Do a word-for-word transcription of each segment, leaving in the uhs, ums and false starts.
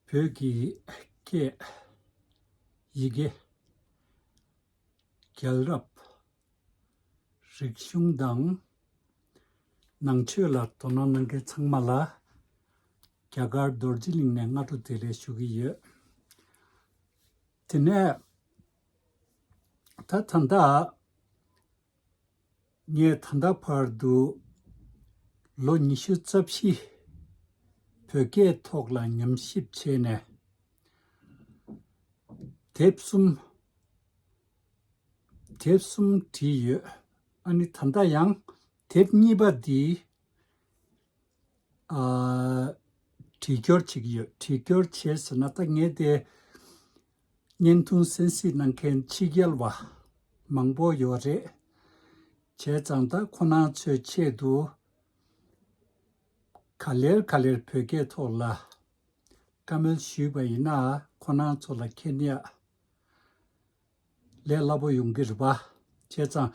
བོད་ཀྱི་སྐད། ཡི་གེ། རྒྱལ་རབས། རིག་གཞུང་དང་ནང་ཆོས་ལ་དོ་སྣང་གནང་མཁན་ཚང་མ་ལ་རྒྱ་གར་རྡོ་རྗེ་གླིང་ནས་སྔ་དྲོ་བདེ་ལེགས་ཞུ་གི་ཡོད། དེ་ནས་ད་ད་ལྟ་ངས་ད་ལྟ་བར་དུ་ལོ་ཉི་ཤུ་རྩ་བཞི་བོད་སྐད་ཐོག་ལ་ཉམས་ཞིབ་བྱས་ནས་དེབ་གསུམ། དེབ་གསུམ་བྲིས་ཡོད། ཨ་ནི་ད་ལྟ་ཡང་དེབ་གཉིས་པ་འདི། ཨ། བྲིས་སྐྱོར་བྱེད་ཀྱི་ཡོད། བྲིས་སྐྱོར་བྱས་ཟེར་ན་ད་ངས་དེ་བརྙན་ཐུང་གསན་གཟིགས་གནང་མཁན་ཕྱི་རྒྱལ་བ་མང་པོ་ཡོད་རེད། བྱས་ཙང་ད་ཁོ་རང་ཚོའི་ཆེད་དུ་ག་ལེར་ག་ལེར་བོད་སྐད་ཐོག་ལ་བཀའ་མོལ་ཞུས་པ་ཡིན་ན་ཁོ་རང་ཚོ་ལ་མཁྱེན་ཡ་ལས་སླ་པོ་ཡོང་གི་རེད་པ། བྱས་ཙང་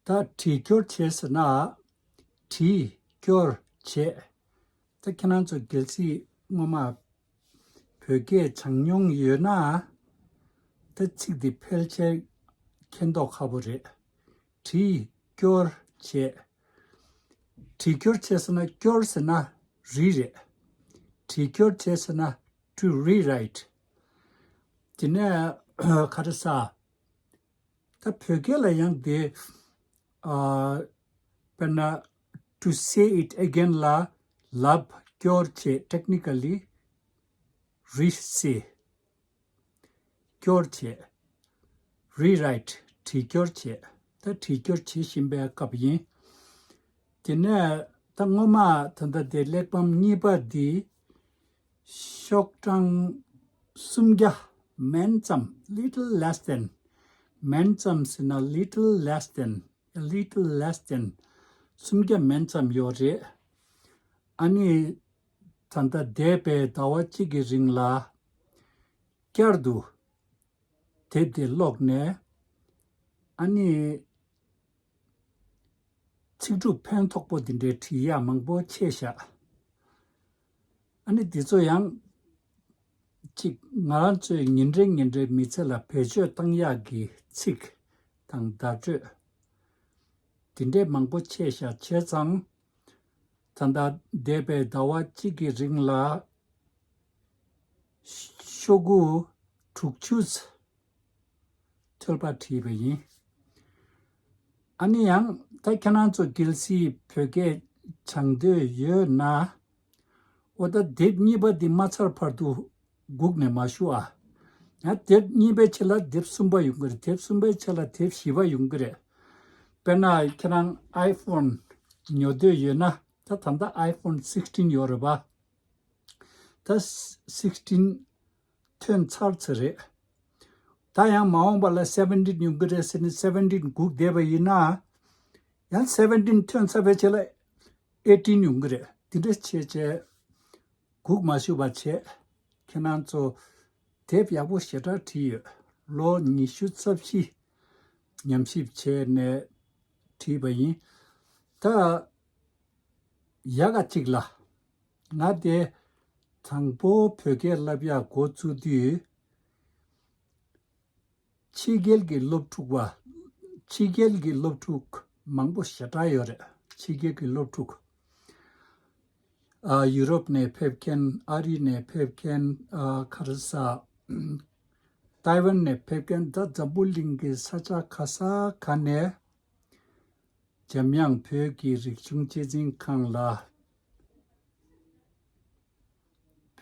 ད་བྲིས་སྐྱོར་བྱས་ཟེར་ན། བྲིས་སྐྱོར་བྱས། ད་ཁྱེད་རང་ཚོ་གལ་སྲིད་སྔོན་མ་བོད་སྐད་སྦྱང་མྱོང་ཡོད་ན། ད་ཚིག་འདི་ཕལ་ཆེར་མཁྱེན་མདོག་ཁ་པོ་རེད། བྲིས་སྐྱོར་བྱས། བྲིས་སྐྱོར་བྱས་ཟེར་ན་སྐྱོར་ཟེར་ན་རིས་རེད། བྲིས་སྐྱོར་བྱས་ཟེར་ན་to rewrite། དེ་ནས་ག་རེ་ཟ། ད་བོད་སྐད་ལ་ཡང་དེ། ཨ། དཔེར་ན། to say it again ལ་ལབ་སྐྱོར་བྱེད། Technically re-say། སྐྱོར་བྱེད། Rewrite། བྲིས་སྐྱོར་བྱེད། ད་བྲིས་སྐྱོར་བྱེད་བཞིན་པའི་སྐབས་ཡིན། དེ་ནས་ད་སྔོན་མ་ད་ལྟ་དེ་གླེགས་བམ་གཉིས་པ་འདི་ཤོག་གྲངས་སུམ་བརྒྱ་མན་ཙམ། Little less than། མན་ཙམ་ཟེར་ན་little less than། A little less than། སུམ་བརྒྱ་མན་ཙམ་ཡོད་རེད། ཨ་ནི་ད་ལྟ་འདས་པའི་ཟླ་བ་གཅིག་གི་རིང་ལ་བསྐྱར་དུ་དེབ་དེ་ཀློག་ནས། ཨ་ནི་ཚིག་གྲུབ་ཕན་ཐོགས་པོ་འདི་འདྲའི་བྲིས་ཡག་མང་པོ་ཆེ་བཞག་ཨ་ནི་འདི་ཚོ་ཡང་གཅིག་ང་རང་ཚོའི་ཉིན་རེ་ཉིན་རེའི་མི་ཚེ་ལ་བེད་སྤྱོད་བཏང་ཡག་གི་ཚིག་དང་བརྡ་སྤྲོད་འདི་འདྲའི་མང་པོ་ཆེ་བཞག་བྱས་ཙང་། ད་ལྟ་འདས་པའི་ཟླ་བ་གཅིག་གི་རིང་ལ་ཤོག་གུ་དྲུག་ཅུ་ཐོལ་པ་བྲིས་པ་ཡིན། ཨ་ནི་ཡང་ད་ཁྱེད་རང་ཚོ་གལ་སྲིད་བོད་སྐད་སྦྱང་འདོད་ཡོད་ན། འོ་ད་དེབ་གཉིས་པ་འདི་མ་ཚར་བར་དུ་སྒུག་ནས་མ་བཞུགས་ཨ། ཡང་དེབ་གཉིས་པའི་ཆེད་ལ་དེབ་གསུམ་པ་ཡོང་གི་རེད། དེབ་གསུམ་པའི་ཆེད་ལ་དེབ་བཞི་པ་ཡོང་གི་རེད། དཔེར་ན་ཁྱེད་རང་ཨའི་ཕོན་ཉོ་འདོད་ཡོད་ན། ད་ད་ལྟ་ཨའི་ཕོན་སིགས་ཊིན་ཡོད་རེད་པ། ད་སིགས་ཊིན་ཐོན་ཚར་ཚར་རེད། ད་ཡང་མ་འོངས་པ་ལ་སེ་བེན་ཊིན་ཡོང་གི་རེད་ཟེར་ནས་སེ་བེན་ཊིན་སྒུག་བསྡད་པ་ཡིན་ན། ཡང་སེ་བེན་ཊིན་ཐོན་ཚར་བའི་རྗེས་ལ་ཨེ་ཊིན་ཡོང་གི་རེད། དེ་འདྲ་བྱས་བྱས་སྒུག་མ་བཞུགས་པ་བྱས། ཁྱེད་རང་ཚོ་དེབ་ཡག་པོ་ཞེ་དྲག་བྲིས་ཡོད། ལོ་ཉི་ཤུ་རྩ་བཞི་ཉམས་ཞིབ་བྱས་ནས་བྲིས་པ་ཡིན། ད་ཡག་ག་གཅིག་ལ། ང་དེ་དང་པོ་བོད་སྐད་བསླབ་ཡག་འགོ་བཙུགས་དུས། ཕྱི་རྒྱལ་གྱི་སློབ་ཕྲུག་པ། ཕྱི་རྒྱལ་གྱི་སློབ་ཕྲུག་མང་པོ་ཞེ་དྲག་ཡོད་རེད། ཕྱི་རྒྱལ་གྱི་སློབ་ཕྲུག་ཨ། ཡུ་རོབ་ནས་ཕེབས་མཁན། ཨ་རི་ནས་ཕེབས་མཁན། ཨ། ག་རེ་ཟ། ཏའེ་ཝན་ནས་ཕེབས་མཁན། ད་འཛམ་བུ་གླིང་གི་ས་ཆ་ག་ས་ག་ནས། འཇམ་དབྱངས་བོད་ཀྱི་རིག་གཞུང་གཅེས་འཛིན་ཁང་ལ་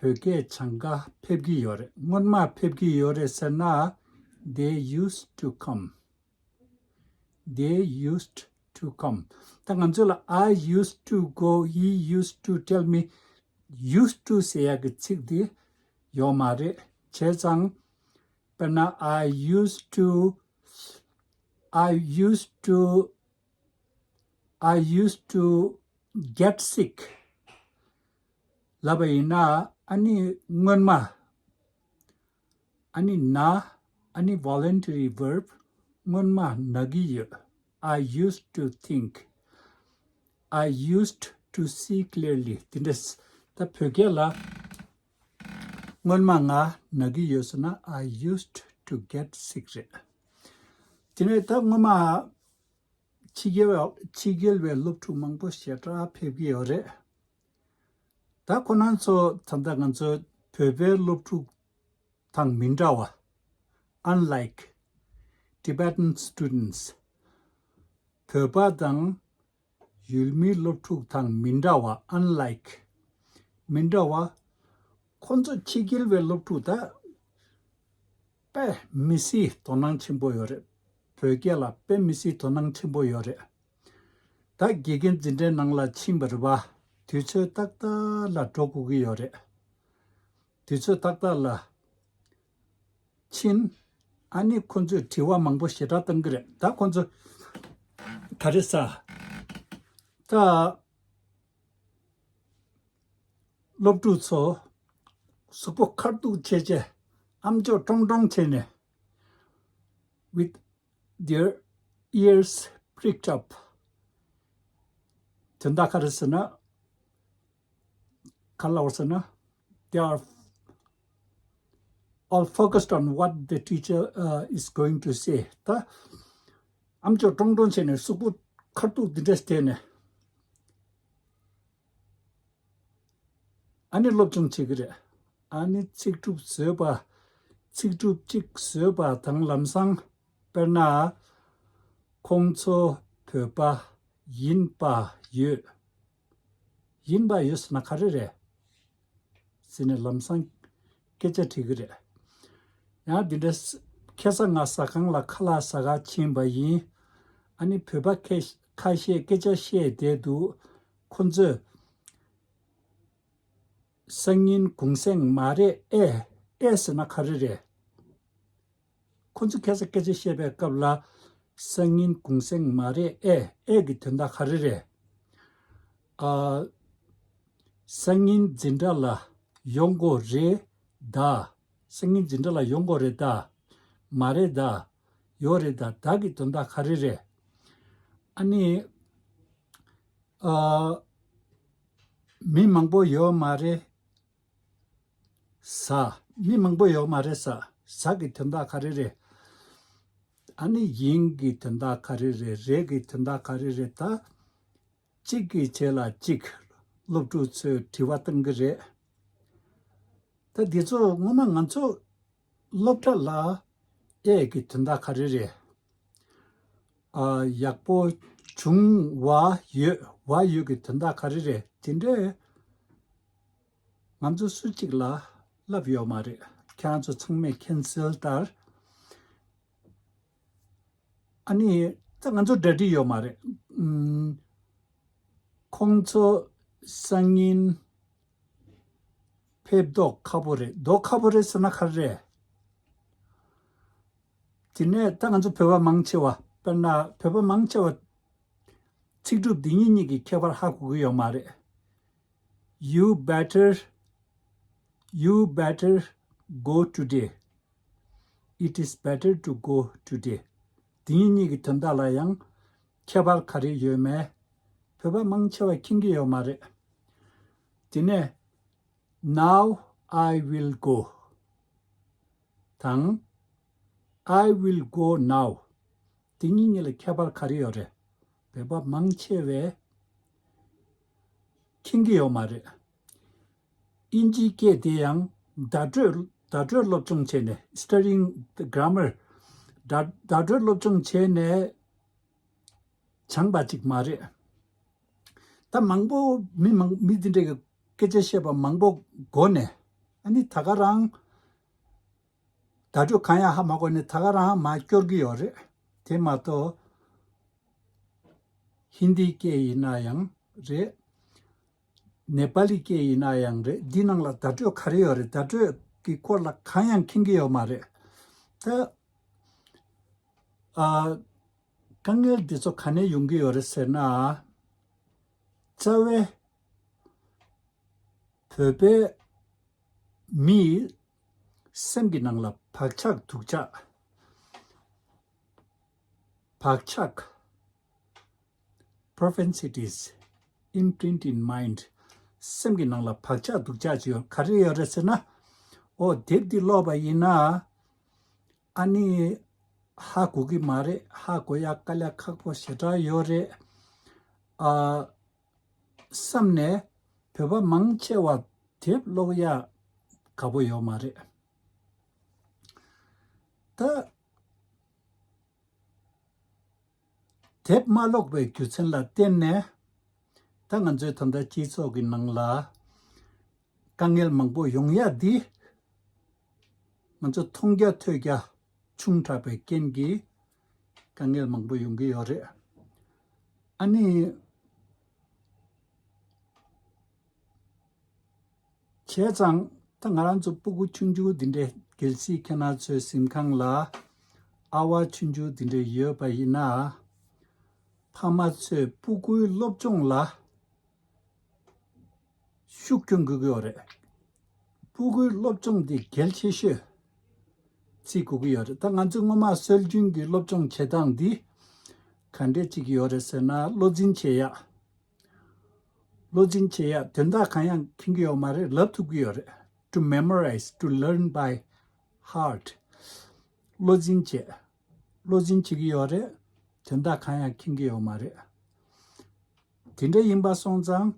བོད་སྐད་སྦྱང་ག་ཕེབས་ཀྱི་ཡོད་རེད། སྔོན་མ་ཕེབས་ཀྱི་ཡོད་རེད་ཟེར་ན། They used to come. They used to come. ད་ང་ཚོ་ལ་I used to go, he used to tell me, used to ཟེར་ཡག་གི་ཚིག་འདི་ཡོད་མ་རེད། བྱས་ཙང་དཔེར་ན། I used to, I used to, I used to get sick ལབ་པ་ཡིན་ན། ཨ་ནི་སྔོན་མ། ཨ་ནི་ན། ཨ་ནི་voluntary verb སྔོན་མ་ན་གི་ཡོད། I used to think. I used to see clearly. དེ་འདྲ། ད་བོད་སྐད་ལ་ སྔོན་མ་ང་ན་གི་ཡོད་ཟེར་ན། I used to get sick རེད། དེ་ནས་ད་སྔོན་མ་ཕྱི་རྒྱལ་བའི་ཕྱི་རྒྱལ་བའི་སློབ་ཕྲུག་མང་པོ་ཞེ་དྲག་ཕེབས་ཀྱི་ཡོད་རེད། ད་ཁོ་རང་ཚོ་ད་ལྟ་ང་ཚོའི་བོད་པའི་སློབ་ཕྲུག་དང་མི་འདྲ་བ། Unlike Tibetan students, བོད་པ་དང་ཡུལ་མིའི་སློབ་ཕྲུག་དང་མི་འདྲ་བ། Unlike མི་འདྲ་བ། ཁོ་ཚོ་ཕྱི་རྒྱལ་བའི་སློབ་ཕྲུག་ད་དཔེ་མི་སྲིད་དོ་སྣང་ཆེན་པོ་ཡོད་རེད། བོད་སྐད་ལ་དཔེ་མི་སྲིད་དོ་སྣང་ཆེན་པོ་ཡོད་རེད། ད་དགེ་རྒན་འཛིན་གྲྭའི་ནང་ལ་ཕྱིན་པ་རེད་པ། དུས་ཚོད་ཏག་ཏག་ལ་འགྲོ་དགོས་ཀྱི་ཡོད་རེད། དུས་ཚོད་ཏག་ཏག་ལ་ཕྱིན། ཨ་ནི་ཁོ་ཚོས་དྲི་བ་མང་པོ་ཞེ་དྲག་བཏང་གི་རེད། ད་ཁོ་ཚོ་ག་རེ་ཟ། ད་སློབ་ཕྲུག་ཚོ་གཟུགས་པོ་ཁ་ཐུག་བྱས་བྱས། ཨམ་ཅོག་ཀྲོང་ཀྲོང་བྱས་ནས། With their ears pricked up. དོན་དག་ག་རེ་ཟེར་ན། ག་ལབ་ཟེར་ན། They are all focused on what the teacher, uh, is going to say. ད་ཨམ་ཅོག་ཀྲོང་ཀྲོང་བྱས་ནས་གཟུགས་པོ་ཁ་ཐུག་འདི་འདྲས་བལྟས་ནས། ཨ་ནི་སློབ་སྦྱོང་བྱེད་ཀྱི་རེད། ཨ་ནི་ཚིག་གྲུབ་བཟོས་པ། ཚིག་གྲུབ་གཅིག་བཟོས་པ་དང་ལམ་སང་། དཔེར་ན། ཁོང་ཚོ་བོད་པ་ཡིན་པ་ཡོད། ཡིན་པ་ཡོད་ཟེར་ན་ག་རེ་རེད་ཟེར་ནས་ལམ་སང་སྐད་ཆ་དྲིས་ཀྱི་རེད། ཡང་འདི་འདྲ་ཁ་སང་ང་ཟ་ཁང་ལ་ཁ་ལག་ཟ་ག་ཕྱིན་པ་ཡིན། ཨ་ནི་བོད་པ་ཁ་ཁ་ཤས་སྐད་ཆ་བཤད་བསྡད་འདུག་ཁོ་ཚོས། སང་ཉིན་གུང་སེང་མ་རེད་ཨེ། ཨེ་ཟེར་ན་ག་རེ་རེད། ཁོ་ཚོས་ཁ་སང་སྐད་ཆ་བཤད་པའི་སྐབས་ལ། སང་ཉིན་གུང་སེང་མ་རེད་ཨེ། ཨེ་གི་དོན་དག་ག་རེ་རེད། ཨ། སང་ཉིན་འཛིན་གྲྭ་ལ་ཡོང་དགོས་རེད་ད། སང་ཉིན་འཛིན་གྲྭ་ལ་ཡོང་དགོས་རེད་ད། མ་རེད་ད། ཡོད་རེད་ད། ད་གི་དོན་དག་ག་རེ་རེད། ཨ་ནི། ཨ། མི་མང་པོ་ཡོད་མ་རེད། ཟ། མི་མང་པོ་ཡོད་མ་རེད་ཟ། ཟ་གི་དོན་དག་ག་རེ་རེད། ཨ་ནི་ཡིན་གི་དོན་དག་ག་རེ་རེད། རེད་གི་དོན་དག་ག་རེ་རེད་ད། གཅིག་གི་རྗེས་ལ་གཅིག་སློབ་ཕྲུག་ཚོས་དྲི་བ་བཏང་གི་རེད། ད་འདི་ཚོ་སྔོན་མ་ང་ཚོ་སློབ་གྲྭ་ལ་ཨེ་གི་དོན་དག་ག་རེ་རེད། ཨ། ཡག་པོ་བྱུང་བ་ཡོད། བ་ཡོད་ཀྱི་དོན་དག་ག་རེ་རེད། དེ་འདྲས་ང་ཚོ་སུ་གཅིག་ལ་ལབ་ཡོད་མ་རེད། ཁྱེད་རང་ཚོ་ཚང་མས་མཁྱེན་གསལ་ལྟར། ཨ་ནི་ད་ང་ཚོ་གྲ་སྒྲིག་ཡོད་མ་རེད། ཨུམ། ཁོང་ཚོ་སང་ཉིན་ཕེབས་མདོག་ཁ་པོ་རེད། མདོག་ཁ་པོ་རེད་ཟེར་ན་ག་རེ་རེད། དེ་ནས་ད་ང་ཚོ་བོད་པ་མང་ཆེ་བ། དཔེར་ན་བོད་པ་མང་ཆེ་བ་ཚིག་གྲུབ་འདི་གཉིས་གཉིས་ཀྱི་ཁྱད་པར་ཧ་གོ་གི་ཡོད་མ་རེད། You better, you better go today. It is better to go today. འདི་གཉིས་གཉིས་ཀྱི་དོན་དག་ལ་ཡང་ཁྱད་པར་ག་རེ་ཡོད་མེད་བོད་པ་མང་ཆེ་བ་མཁྱེན་གྱི་ཡོད་མ་རེད། དེ་ནས། Now I will go དང་། I will go now. དེ་གཉིས་གཉིས་ལ་ཁྱད་པར་ག་རེ་ཡོད་རེད། བོད་པ་མང་ཆེ་བས་མཁྱེན་གྱི་ཡོད་མ་རེད། དབྱིན་ཇིའི་སྐད་དེ་ཡང་བརྡ་སྤྲོད་བརྡ་སྤྲོད་སློབ་སྦྱོང་བྱས་ནས། Studying the grammar. བརྡ་བརྡ་སྤྲོད་སློབ་སྦྱོང་བྱས་ནས་སྦྱངས་པ་ཅིག་མ་རེད། ད་མང་པོ་མི་མང་མི་འདི་འདྲས་ཀྱི་སྐད་ཆ་བཤད་པ་མང་པོ་གོ་ནས། ཨ་ནི་ད་ག་རང་བརྡ་སྤྲོད་གང་ཡང་ཧ་མ་གོ་ནས་ད་ག་རང་མར་སྐྱོར་གྱི་ཡོད་རེད། དེ་མ་གཏོགས་ཧིན་དིའི་སྐད་ཡིན་ན་ཡང་རེད། ནེ་པ་ལི་སྐད་ཡིན་ན་ཡང་རེད། འདི་ནང་ལ་བརྡ་སྤྲོད་ག་རེ་ཡོད་རེད། བརྡ་སྤྲོད་ཀྱི་སྐོར་ལ་གང་ཡང་མཁྱེན་གྱི་ཡོད་མ་རེད། ད། ཨ། དཀའ་ངལ་འདི་ཚོ་ག་ནས་ཡོང་གི་ཡོད་རེད་ཟེར་ན། རྩ་བའི་བོད་པའི་མིའི་སེམས་ཀྱི་ནང་ལ་བག་ཆགས་སྡུག་ཆགས། བག་ཆགས། Propensities, imprint in mind. སེམས་ཀྱི་ནང་ལ་བག་ཆགས་སྡུག་ཆགས་ཅིག་ཡོད། ག་རེ་ཡོད་རེད་ཟེར་ན། ཨོ་དེབ་འདི་ཀློག་པ་ཡིན་ན་ཨ་ནི་ཧ་གོ་གི་མ་རེད། ཧ་གོ་ཡ་དཀའ་ལས་ཁག་པོ་ཞེ་དྲག་ཡོད་རེད་ཨ་བསམ་ནས་བོད་པ་མང་ཆེ་བ་དེབ་ཀློག་ཡ་དགའ་པོ་ཡོད་མ་རེད། ད་དེབ་མ་ཀློག་པའི་རྒྱུ་མཚན་ལ་བརྟེན་ནས་ད་ང་ཚོའི་ད་ལྟ་སྤྱི་ཚོགས་ཀྱི་ནང་ལ་དཀའ་ངལ་མང་པོ་ཡོང་ཡ་འདི་ང་ཚོ་མཐོང་རྒྱ་ཐོས་རྒྱ་ཆུང་དྲགས་པའི་རྐྱེན་གྱིས་དཀའ་ངལ་མང་པོ་ཡོང་གི་ཡོད་རེད། ཨ་ནི་བྱས་ཙང་ད་ང་རང་ཚོ་སྤུ་གུ་ཆུང་ཆུང་འདི་འདྲའི་གལ་སྲིད་ཁྱེད་རང་ཚོའི་གཟིམ་ཁང་ལ་ཨ་བ་ཆུང་ཆུང་འདི་འདྲ་ཡོད་པ་ཡིན་ན་ཕ་མ་ཚོས་སྤུ་གུའི་སློབ་སྦྱོང་ལ་ཤུགས་སྐྱོན་དགོས་ཀྱི་ཡོད་རེད། སྤུ་གུའི་སློབ་སྦྱོང་འདི་གལ་ཆེ་ཤོས་བརྩི་དགོས་ཀྱི་ཡོད་རེད། ད་ང་ཚོས་སྔོན་མ་སྲོལ་རྒྱུན་གྱི་སློབ་སྦྱོང་བྱེད་སྟངས་འདི་ག་འདྲས་ཅིག་ཡོད་རེད་ཟེར་ན་བློ་འཛིན་བྱེད་ཡ། བློ་འཛིན་བྱེད་ཡ་དོན་དག་གང་ཡང་མཁྱེན་གྱི་ཡོད་མ་རེད། ལབ་ཐུབ་ཀྱི་ཡོད་རེད། To memorize, to learn by heart. བློ་འཛིན་བྱེད། བློ་འཛིན་བྱེད་ཀྱི་ཡོད་རེད། དོན་དག་གང་ཡང་མཁྱེན་གྱི་ཡོད་མ་རེད། དེ་འདྲ་ཡིན་པ་སོང་ཙང་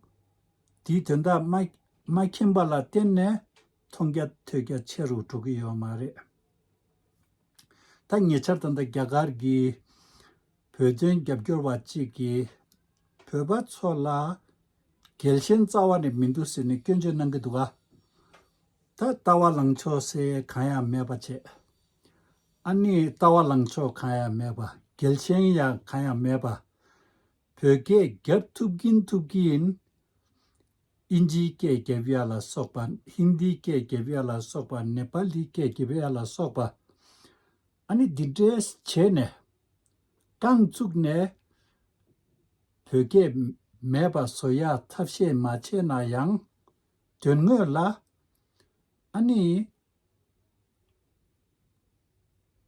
དེའི་དོན་དག་མ་མ་མཁྱེན་པ་ལ་བརྟེན་ནས་མཐོང་རྒྱ་ཐོས་རྒྱ་ཆེ་རུ་འགྲོ་གི་ཡོད་མ་རེད། ད་ཉེ་ཆར་ད་ལྟ་རྒྱ་གར་གྱི་བོད་དོན་རྒྱབ་སྐྱོར་བ་གཅིག་གིས་བོད་པ་ཚོ་ལ་རྒྱལ་ཞེན་རྩ་བ་ནས་མི་འདུག་ཟེར་ནས་སྐྱོན་བརྗོད་གནང་གི་འདུག་ག་ད་ལྟ་བ་ལངས་ཕྱོགས་ཟེར་གང་ཡང་མེད་པ་བྱས། ཨ་ནི་ལྟ་བ་ལངས་ཕྱོགས་གང་ཡང་མེད་པ། རྒྱལ་ཞེན་ཡང་གང་ཡང་མེད་པ། བོད་སྐད་རྒྱབ་ཐུབ་ཀྱིན་ཐུབ་ཀྱིན། དབྱིན་ཇིའི་སྐད་རྒྱབ་ཡ་ལ་སོགས་པ། ཧིན་དིའི་སྐད་རྒྱབ་ཡ་ལ་སོགས་པ། ནེ་པ་ལིའི་སྐད་རྒྱབ་ཡ་ལ་སོགས་པ། ཨ་ནི་འདི་འདྲའི་བྱས་ནས་རྐང་བཙུགས་ནས་བོད་སྐད་མེད་པ་བཟོ་ཡ་ཐབས་ཤེས་མ་བྱས་ན་ཡང་དོན་དངོས་ལ་ཨ་ནི་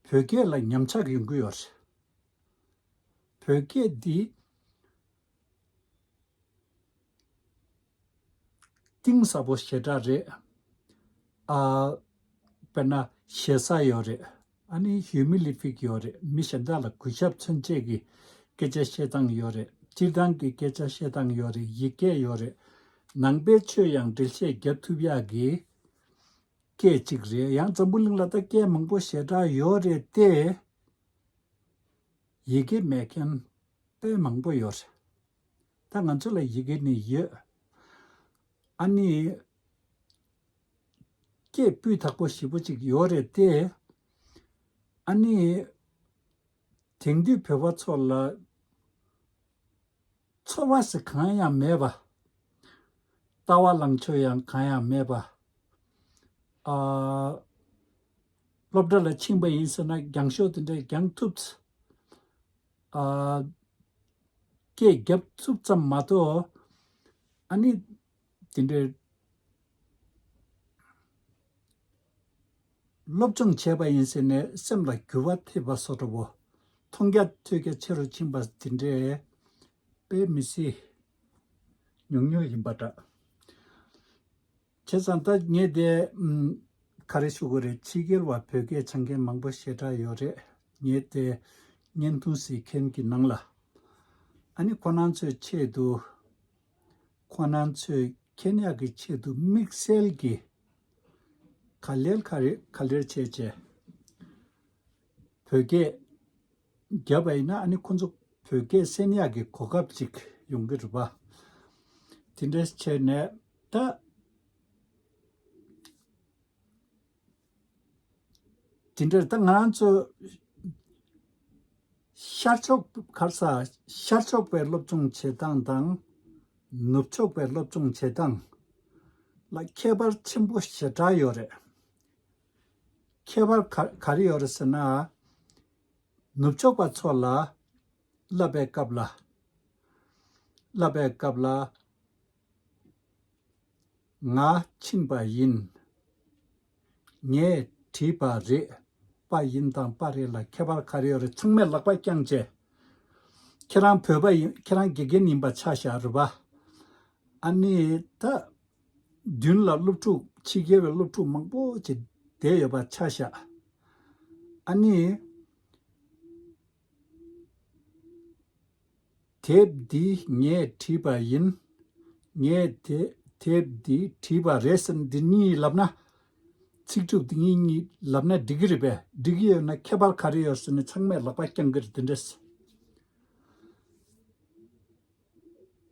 བོད་སྐད་ལ་ཉམས་ཆག་ཡོང་གི་ཡོད་རེད། བོད་སྐད་འདི་གཏིང་ཟབ་པོ་ཞེ་དྲག་རེད། ཨ། དཔེར་ན་ཞེ་ས་ཡོད་རེད། ཨ་ནི་ཧིའུ་མི་ལི་ཕིག་ཡོད་རེད། མི་གཞན་དག་ལ་གུས་ཞབས་མཚོན་བྱེད་ཀྱི་སྐད་ཆ་བཤད་སྟངས་ཡོད་རེད། སྤྱིར་བཏང་གི་སྐད་ཆ་བཤད་སྟངས་ཡོད་རེད། ཡིག་སྐད་ཡོད་རེད། ནང་པའི་ཆོས་ཡང་འགྲེལ་བཤད་རྒྱབ་ཐུབ་ཡག་གི་སྐད་ཅིག་རེད། ཡང་འཛམ་བུ་གླིང་ལ་ད་སྐད་མང་པོ་ཞེ་དྲག་ཡོད་རེད་དེ། ཡི་གེ་མེད་མཁན་དཔེ་མང་པོ་ཡོད་རེད། ད་ང་ཚོ་ལ་ཡི་གེ་ནི་ཡོད། ཨ་ནི་སྐད་སྤུས་དག་པོ་ཞེ་པོ་ཅིག་ཡོད་རེད་དེ། ཨ་ནི་དེང་དུས་བོད་པ་ཚོ་ལ་ཚོར་བ་ཟེར་གང་ཡང་མེད་པ། ལྟ་བ་ལངས་ཕྱོགས་ཡང་གང་ཡང་མེད་པ། ཨ། སློབ་གྲྭ་ལ་ཕྱིན་པ་ཡིན་ཟེར་ན་རྒྱང་ཤོག་དེ་འདྲ་རྒྱང་ཐུབ། ཨ། སྐད་རྒྱབ་ཐུབ་ཙམ་མ་གཏོགས། ཨ་ནི་དེ་འདྲའི་སློབ་སྦྱོང་བྱས་པ་ཡིན་ཟེར་ནས་སེམས་ལ་འགྱུར་བ་ཐེབས་པ་བཟོ་འདྲ་བོ། མཐོང་རྒྱ་ཐོས་རྒྱ་ཆེ་རུ་ཕྱིན་པ་དེ་འདྲའི་དཔེ་མི་སྲིད་ཉུང་ཉུང་ཡིན་པ་འདྲ། བྱས་ཙང་ད་ངས་དེ་ཨམ། ག་རེ་ཞུ་དགོས་རེད། ཕྱི་རྒྱལ་བ་བོད་སྐད་སྦྱང་མཁན་མང་པོ་ཞེ་དྲག་ཡོད་རེད། ངས་དེ་བརྙན་ཐུང་གཟིགས་མཁན་གྱི་ནང་ལ། ཨ་ནི་ཁོ་རང་ཚོའི་ཆེད་དུ། ཁོ་རང་ཚོས་མཁྱེན་ཡག་གི་ཆེད་དུ་དམིགས་བསལ་གྱི་ག་ལེར་ག་རེ་ག་ལེར་བྱས་བྱས། བོད་སྐད་བརྒྱབ་པ་ཡིན་ན་ཨ་ནི་ཁོ་ཚོ་བོད་སྐད་གསན་ཡག་གི་གོ་སྐབས་ཅིག་ཡོང་གི་རེད་པ། དེ་འདྲ་བྱས་ནས་ད། དེ་འདྲར་ད་ང་རང་ཚོ་ཤར་ཕྱོགས་ག་རེ་ཟ། ཤར་ཕྱོགས་པའི་སློབ་སྦྱོང་བྱེད་སྟངས་དང་ནུབ་ཕྱོགས་པའི་སློབ་སྦྱོང་བྱེད་སྟངས་ལ་ཁྱད་པར་ཆེན་པོ་ཞེ་དྲག་ཡོད་རེད། ཁྱད་པར་ག་ག་རེ་ཡོད་རེད་ཟེར་ན། ནུབ་ཕྱོགས་པ་ཚོ་ལ་བསླབ་པའི་སྐབས་ལ། བསླབ་པའི་སྐབས་ལ། ང་ཕྱིན་པ་ཡིན། ངས་བྲིས་པ་རེད། པ་ཡིན་དང་པ་རེད་ལ་ཁྱད་པར་ག་རེ་ཡོད་རེད། ཚང་མས་ལག་པ་བརྐྱངས་བྱས། ཁྱེད་རང་བོད་པ་ཡིན། ཁྱེད་རང་དགེ་རྒན་ཡིན་པ་ཆ་བཞག་རེད་པ། ཨ་ནི་ད་ མདུན་ལ་སློབ་ཕྲུག་ཕྱི་རྒྱལ་བའི་སློབ་ཕྲུག་མང་པོ་ཅིག་བསྡད་ཡོད་པ་ཆ་བཞག་ཨ་ནི། དེབ་འདི་ངས་བྲིས་པ་ཡིན། ངས་དེ་དེབ་འདི་བྲིས་པ་རེད་ཟེར་འདི་གཉིས་ལབ་ན། ཚིག་གྲུབ་འདི་གཉིས་གཉིས་ལབ་ན་འགྲིག་གི་རེད་པས། འགྲིག་གི་ཡོད་ན་ཁྱད་པར་ག་རེ་ཡོད་ཟེར་ནས་ཚང་མས་ལག་པ་བརྐྱང་གི་རེད། དེ་འདྲས།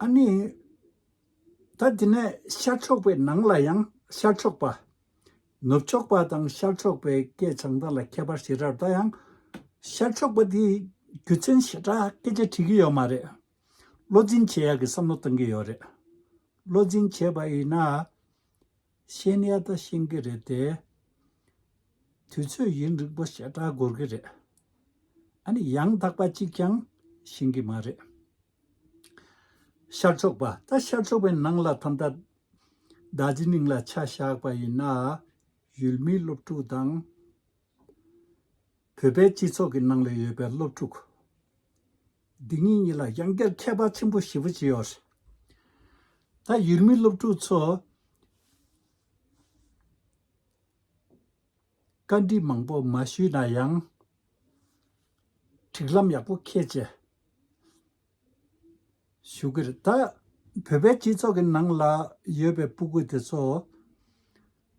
ཨ་ནི། ད་དེ་ནས་ཤར་ཕྱོགས་པའི་ནང་ལ་ཡང་ཤར་ཕྱོགས་པ། ནུབ་ཕྱོགས་པ་དང་ཤར་ཕྱོགས་པའི་སྐད་བྱང་ཐང་ལ་ཁྱད་པར་ཞེ་དྲག་ད་ཡང་། ཤར་ཕྱོགས་པ་དེ་རྒྱུ་མཚན་ཞེ་དྲག་སྐད་ཆ་དྲིས་ཀྱི་ཡོད་མ་རེད། བློ་འཛིན་བྱེད་ཡག་གི་བསམ་བློ་གཏོང་གི་ཡོད་རེད། བློ་འཛིན་བྱས་པ་ཡིན་ན། ཤེས་ཡ་ད་ཤེས་ཀྱི་རེད་དེ། དུས་ཚོད་ཡུན་རིང་པོ་ཞེ་དྲག་འགོར་གི་རེད། ཨ་ནི་ཡང་དག་པ་གཅིག་ཀྱང་ཤེས་ཀྱི་མ་རེད། ཤར་ཕྱོགས་པ། ད་ཤར་ཕྱོགས་པའི་ནང་ལ་ད་ལྟ་རྡོ་རྗེ་གླིང་ལ་ཆ་བཞག་པ་ཡིན་ན། ཡུལ་མིའི་སློབ་ཕྲུག་དང་། བོད་པའི་སྤྱི་ཚོགས་ཀྱི་ནང་ལ་ཡོད་པའི་སློབ་ཕྲུག་འདི་གཉིས་གཉིས་ལ་ཡང་བསྐྱར་ཁྱད་པར་ཆེན་པོ་ཞེ་པོ་ཅིག་ཡོད་རེད། ད་ཡུལ་མིའི་སློབ་ཕྲུག་ཚོ་བཀའ་འདྲི་མང་པོ་མ་ཞུས་ན་ཡང་། སྒྲིག་ལམ་ཡག་པོ་འཁྱེར་བྱས་ཞུ་གི་རེད། ད་བོད་པའི་སྤྱི་ཚོགས་ཀྱི་ནང་ལ་ཡོད་པའི་སྤུ་གུ་དེ་ཚོ།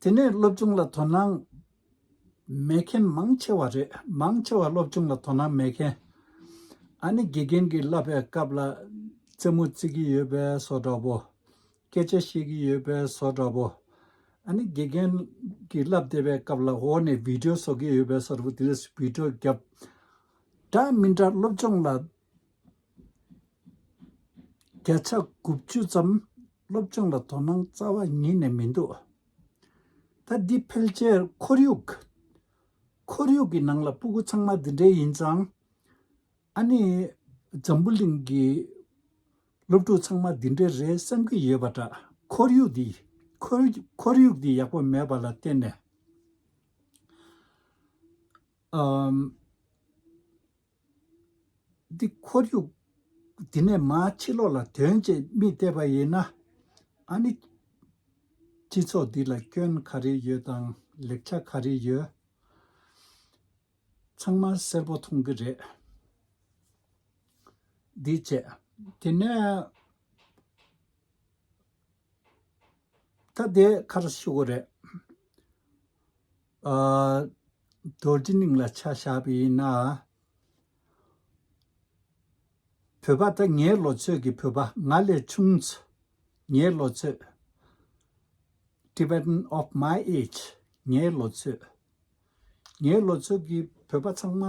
དེ་ནས་སློབ་སྦྱོང་ལ་དོ་སྣང་མེད་མཁན་མང་ཆེ་བ་རེད། མང་ཆེ་བ་སློབ་སྦྱོང་ལ་དོ་སྣང་མེད་མཁན། ཨ་ནི་དགེ་རྒན་གྱིས་བསླབ་པའི་སྐབས་ལ་རྩེད་མོ་རྩེ་གི་ཡོད་པའི་བཟོ་འདྲ་པོ། སྐད་ཆ་བཤད་ཀྱི་ཡོད་པའི་བཟོ་འདྲ་པོ། ཨ་ནི་དགེ་རྒན་གྱིས་བསླབ་བསྡད་པའི་སྐབས་ལ་འོག་ནས་བི་ཌིའོ་བཟོ་གི་ཡོད་པའི་བཟོ་འདྲ་པོ་དེ་འདྲ་བི་ཌིའོ་བརྒྱབ། འདྲ་མི་འདྲ་སློབ་སྦྱོང་ལ། བརྒྱ་ཆ་དགུ་བཅུ་ཙམ་སློབ་སྦྱོང་ལ་དོ་སྣང་རྩ་བ་ཉིད་ནས་མི་འདུག་ད་འདི་ཕལ་ཆེར་ཁོར་ཡུག་ཁོར་ཡུག་གི་ནང་ལ་སྤུ་གུ་ཚང་མ་འདི་འདྲའི་ཡིན་ཙང་། ཨ་ནི། འཛམ་བུ་གླིང་གི་སློབ་ཕྲུག་ཚང་མ་འདི་འདྲའི་རེད་བསམ་གྱི་ཡོད་པ་འདྲ། ཁོར་ཡུག་འདི། ཁོར་ཁོར་ཡུག་འདི་ཡག་པོ་མེད་པ་ལ་བརྟེན་ནས། ཨམ། འདི་ཁོར་ཡུག་འདི་ནས་མར་ཕྱི་ལོགས་ལ་དོན་བྱེད་མི་བལྟས་པ་ཡིན་ན། ཨ་ནི། སྤྱི་ཚོགས་འདི་ལ་སྐྱོན་ག་རེ་ཡོད་དང་ལེགས་ཆ་ག་རེ་ཡོད། ཚང་མ་གསལ་པོ་མཐོང་གི་རེད། འདི་བྱས། དེ་ནས། ད་དེ་ག་རེ་ཞུ་དགོས་རེད། ཨ། རྡོ་རྗེ་གླིང་ལ་ཆ་བཞག་པ་ཡིན་ན། བོད་པ་ད་ངའི་ལོ་ཚོད་ཀྱི་བོད་པ། ང་ལས་ཆུང་ཙམ། ངའི་ལོ་ཚོད། Tibetan of my age. ངའི་ལོ་ཚོད། ངའི་ལོ་ཚོད་ཀྱི་བོད་པ་ཚང་མ་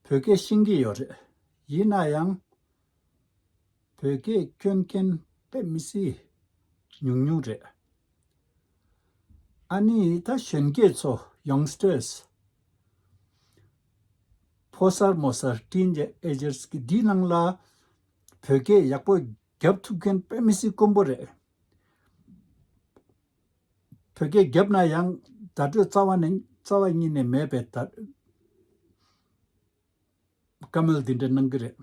བོད་སྐད་ཤེས་ཀྱི་ཡོད་རེད། ཡིན་ན་ཡང་། བོད་སྐད་སྐྱོན་མཁན་དཔེ་མི་སྲིད་ཉུང་ཉུང་རེད། ཨ་ནི་ད་གཞོན་སྐྱེས་ཚོ། Youngsters། ཕོ་གསར་མོ་གསར། Teenagers གི་འདིའི་ནང་ལ་བོད་སྐད་ཡག་པོ་རྒྱབ་ཐུབ་མཁན་དཔེ་མི་སྲིད་དཀོན་པོ་རེད། བོད་སྐད་རྒྱབ་ན་ཡང་བརྡ་སྤྲོད་རྩ་བ་ནས་རྩ་བ་ཉིད་ནས་མེད་པའི་བརྡ། བཀའ་མོལ་འདི་འདྲ་གནང་གི་རེད།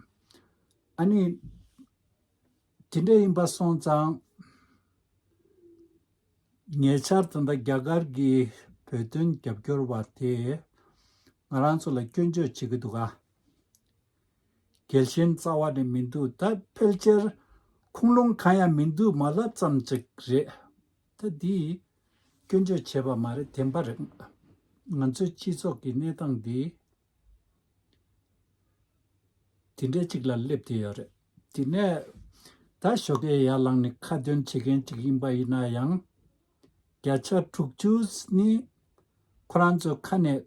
ཨ་ནི། དེ་འདྲ་ཡིན་པ་སོང་ཙང་། ཉེ་ཆར་ད་ལྟ་རྒྱ་གར་གྱི་བོད་དོན་རྒྱབ་སྐྱོར་བ་དེ་ང་རང་ཚོ་ལ་སྐྱོན་བརྗོད་བྱེད་ཀྱི་འདུག་ག་རྒྱལ་ཞེན་རྩ་བ་ནས་མི་འདུག་ད་ཕལ་ཆེར་ཁུངས་ལུང་གང་ཡང་མི་འདུག་མ་ལབ་ཙམ་ཅིག་རེད། ད་འདི་སྐྱོན་བརྗོད་བྱས་པ་མ་རེད། བདེན་པ་རེད། ང་ཚོའི་སྤྱི་ཚོགས་ཀྱི་གནས་སྟངས་འདི། དེ་འདྲའི་ཅིག་ལ་སླེབས་བསྡད་ཡོད་རེད། དེ་ནས་ད་ཞོགས་ཀས་ཡར་ལངས་ནས་ཁ་འདོན་བྱེད་མཁན་ཅིག་ཡིན་པ་ཡིན་ན་ཡང་། བརྒྱ་ཆ་དྲུག་ཅུ་ནི་ཁོ་རང་ཚོའི་ཁ་ནས་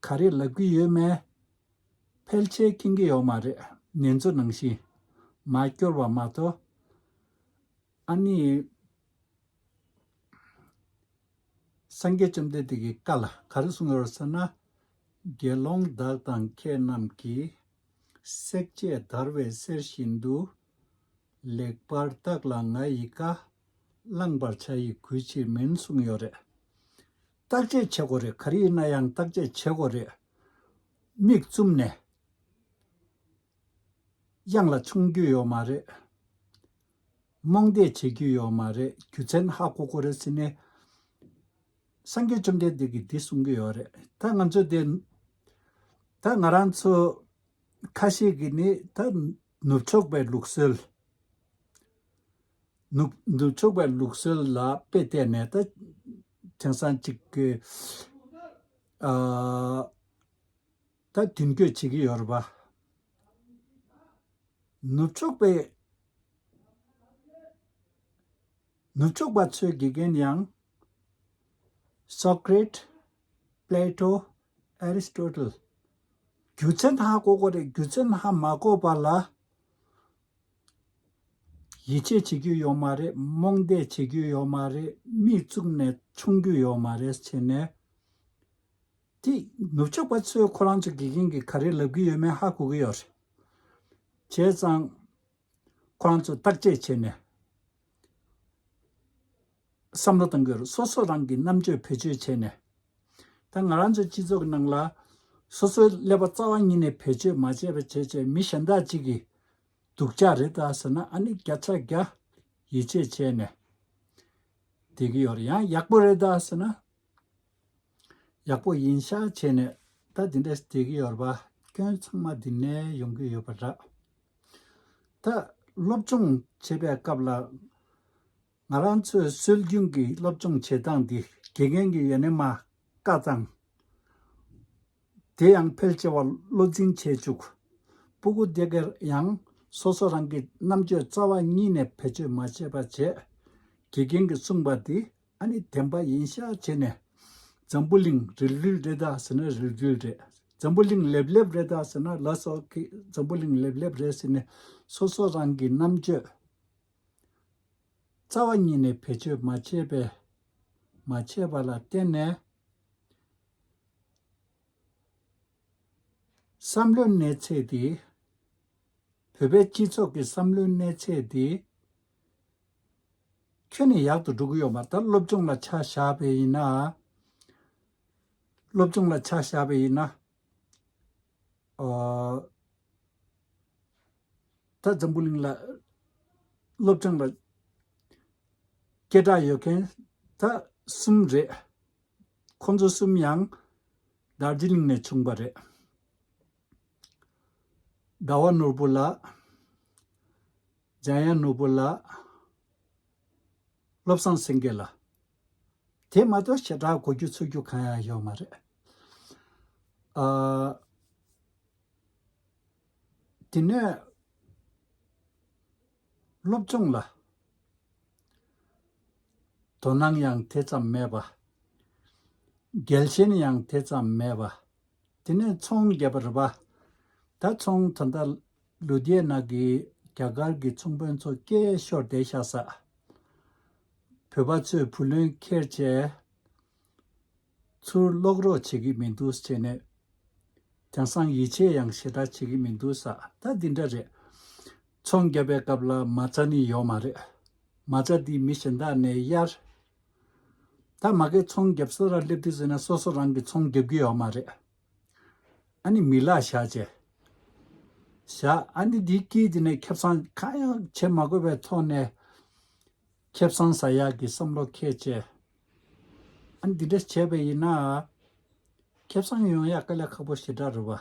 ག་རེ་ལབ་ཀྱི་ཡོད་མེད་ཕལ་ཆེར་མཁྱེན་གྱི་ཡོད་མ་རེད། ནེ་ཙོ་ནང་བཞིན་མར་སྐྱོར་བ་མ་གཏོགས། ཨ་ནི། སངས་རྒྱས་བཅོམ་ལྡན་འདས་ཀྱི་བཀའ་ལ་ག་རེ་གསུངས་ཡོད་ཟེར་ན། དགེ་སློང་བདག་དང་མཁས་རྣམས་ཀྱིས། བསྲེགས་བཅད་བརྡར་བའི་གསེར་བཞིན་དུ། ལེགས་པར་བརྟགས་ལ་ང་ཡི་བཀའ། བླང་བར་བྱ་ཡི་གུས་ཕྱིར་མིན་གསུངས་ཡོད་རེད། བརྟག་དཔྱད་བྱེད་དགོས་རེད། ག་རེ་ཡིན་ན་ཡང་བརྟག་དཔྱད་བྱེད་དགོས་རེད། མིག་བཙུམ་ནས། གཡང་ལ་མཆོང་རྒྱུ་ཡོད་མ་རེད། རྨོངས་དད་བྱེད་རྒྱུ་ཡོད་མ་རེད། རྒྱུ་མཚན་ཧ་གོ་གོ་རེད་ཟེར་ནས་སངས་རྒྱས་བཅོམ་ལྡན་འདས་ཀྱིས་འདི་གསུང་གི་ཡོད་རེད། ད་ང་ཚོ་དེ་ད་ང་རང་ཚོ་ཁ་ཤས་ཀྱིས་ནི་ད་ནུབ་ཕྱོགས་པའི་ལུགས་སྲོལ། ནུབ་ནུབ་ཕྱོགས་པའི་ལུགས་སྲོལ་ལ་དཔེ་བལྟས་ནས་ད་དེང་སང་གཅིག་གི་ཨ་ད་མདུན་སྐྱོད་བྱེད་ཀྱི་ཡོད་རེད་པ། ནུབ་ཕྱོགས་པའི་ནུབ་ཕྱོགས་པ་ཚོའི་དགེ་རྒན་ཡང་Socrates, Plato, Aristotle། རྒྱུ་མཚན་ཧ་གོ་དགོས་རེད། རྒྱུ་མཚན་ཧ་མ་གོ་བ་ལ་ཡིད་ཆེས་བྱེད་རྒྱུ་ཡོད་མ་རེད། རྨོངས་དད་བྱེད་རྒྱུ་ཡོད་མ་རེད། མིག་བཙུམ་ནས་མཆོང་རྒྱུ་ཡོད་མ་རེད་བྱས་ནས། དེ་ནུབ་ཕྱོགས་པ་ཚོས་ཁོ་རང་ཚོ་དགེ་རྒན་གྱིས་ག་རེ་ལབ་ཀྱི་ཡོད་མེད་ཧ་གོ་གི་ཡོད་རེད། བྱས་ཙང་ཁོ་རང་ཚོ་བརྟག་དཔྱད་བྱས་ནས་བསམ་བློ་གཏོང་གི་ཡོད་རེད། སོ་སོ་རང་གི་རྣམ་དཔྱོད་བེད་སྤྱོད་བྱས་ནས། ད་ང་རང་ཚོའི་སྤྱི་ཚོགས་ཀྱི་ནང་ལ་སོ་སོའི་ཀླད་པ་རྩ་བ་ཉིད་ནས་བེད་སྤྱོད་མ་བྱས་པ་བྱས་བྱས་མི་གཞན་དག་ཅིག་གིས་སྡུག་ཅག་རེད་ད་ཟེར་ན་ཨ་ནི་བརྒྱ་ཆ་བརྒྱ་ཡིད་ཆེས་བྱས་ནས་བསྡད་ཀྱི་ཡོད་རེད། ཡང་ཡག་པོ་རེད་ད་ཟེར་ན། ཡག་པོ་ཡིན་ཤག་བྱས་ནས་ད་འདི་འདྲ་བསྡད་ཀྱི་ཡོད་རེད་པ། སྐྱོན་ཚང་མ་འདི་ནས་ཡོང་གི་ཡོད་པ་རེད། ད་སློབ་སྦྱོང་བྱེད་པའི་སྐབས་ལ་ང་རང་ཚོའི་སྲོལ་རྒྱུན་གྱི་སློབ་སྦྱོང་བྱེད་སྟངས་འདི་དགེ་རྒན་གྱིས་ཡ་ནས་མ་བཀའ་བཏང་། དེ་ཡང་ཕལ་ཆེ་བ་བློ་འཛིན་བྱེད་བཅུག་ཕྲུ་གུ་དེ་གར་ཡང་སོ་སོ་རང་གི་རྣམ་དཔྱོད་རྩ་བ་ཉིད་ནས་བེད་སྤྱོད་མ་བྱས་པ་བྱས། དགེ་རྒན་གྱིས་གསུངས་པ་འདི་ཨ་ནི་བདེན་པ་ཡིན་ཤག་བྱས་ནས། འཛམ་བུ་གླིང་རིལ་རིལ་རེད་ད་ཟེར་ན་རིལ་རིལ་རེད། འཛམ་བུ་གླིང་ལེབ་ལེབ་རེད་ད་ཟེར་ན་ལགས་སོ་ཁི་འཛམ་བུ་གླིང་ལེབ་ལེབ་རེད་ཟེར་ནས་སོ་སོ་རང་གི་རྣམ་དཔྱོད་རྩ་བ་ཉིད་ནས་བེད་སྤྱོད་མ་བྱས་པས་མ་བྱས་པ་ལ་བརྟེན་ནས། བསམ་བློའི་གནས་ཚད་དེ། བོད་པའི་སྤྱི་ཚོགས་ཀྱི་བསམ་བློའི་གནས་ཚད་དེ། ཁྱོན་ནས་ཡག་ཏུ་འགྲོ་གི་ཡོད་མ་རེད། ད་སློབ་སྦྱོང་ལ་ཆ་བཞག་པ་ཡིན་ན། སློབ་སྦྱོང་ལ་ཆ་བཞག་པ་ཡིན་ན། ཨོ། ད་འཛམ་བུ་གླིང་ལ་སློབ་སྦྱོང་ལ་སྐད་གྲགས་ཡོད་མཁན་ད་གསུམ་རེད། ཁོང་ཚོ་གསུམ་ཡང་དར་ཇི་ལིང་ནས་བྱུང་བ་རེད། ཟླ་བ་ནོར་བུ་ལགས། འཇམ་དབྱངས་ནོར་བུ་ལགས། བློ་བཟང་སེང་གེ་ལགས། དེ་མ་གཏོགས་ཞེ་དྲག་གོ་རྒྱུ་ཚོར་རྒྱུ་གང་ཡང་ཡོད་མ་རེད། ཨ། དེ་ནས་སློབ་སྦྱོང་ལ་དོ་སྣང་ཡང་དེ་ཙམ་མེད་པ། རྒྱལ་ཞེན་ཡང་དེ་ཙམ་མེད་པ། དེ་ནས་ཚོང་བརྒྱབ་པ་རེད་པ། ད་ཚོང་ད་ལྟ་ལོ་དེའི་ནང་གི་རྒྱ་གར་གྱི་ཚོང་དཔོན་ཚོ་སྐད་ཤོར་བསྡད་ཤག་ས། བོད་པ་ཚོས་བུ་ལོན་ཁྱེར་བྱས། ཚུར་སློག་རོགས་བྱེད་ཀྱི་མི་འདུག་བྱས་ནས། དེང་སང་ཡིད་ཆེས་ཡང་ཞེ་དྲག་བྱེད་ཀྱི་མི་འདུག་ས། ད་འདི་འདྲ་རེད། ཚོང་བརྒྱབ་པའི་སྐབས་ལ་མ་རྩ་ནི་ཡོད་མ་རེད། མ་རྩ་འདི་མི་གཞན་དག་ནས་གཡར། ད་མ་གི་ཚོང་བརྒྱབ་ས་ར་སླེབས་དུས་ཟེར་ན་སོ་སོ་རང་གི་ཚོང་བརྒྱབ་ཀྱི་ཡོད་མ་རེད། ཨ་ནི་མི་ལ་བཞག་བྱས། བཞག་ཨ་ནི་འདི་དཀྱིལ་འདི་ནས་ཁེ་བཟང་གང་ཡང་བྱེད་མ་དགོས་པའི་ཐོག་ནས། ཁེ་བཟང་ཟ་ཡག་གི་བསམ་བློ་འཁྱེར་བྱས། ཨ་ནི་འདི་འདྲ་བྱས་པ་ཡིན་ན། ཁེ་བཟང་ཡོང་ཡག་དཀའ་ལས་ཁག་པོ་ཞེ་དྲག་རེད་བ།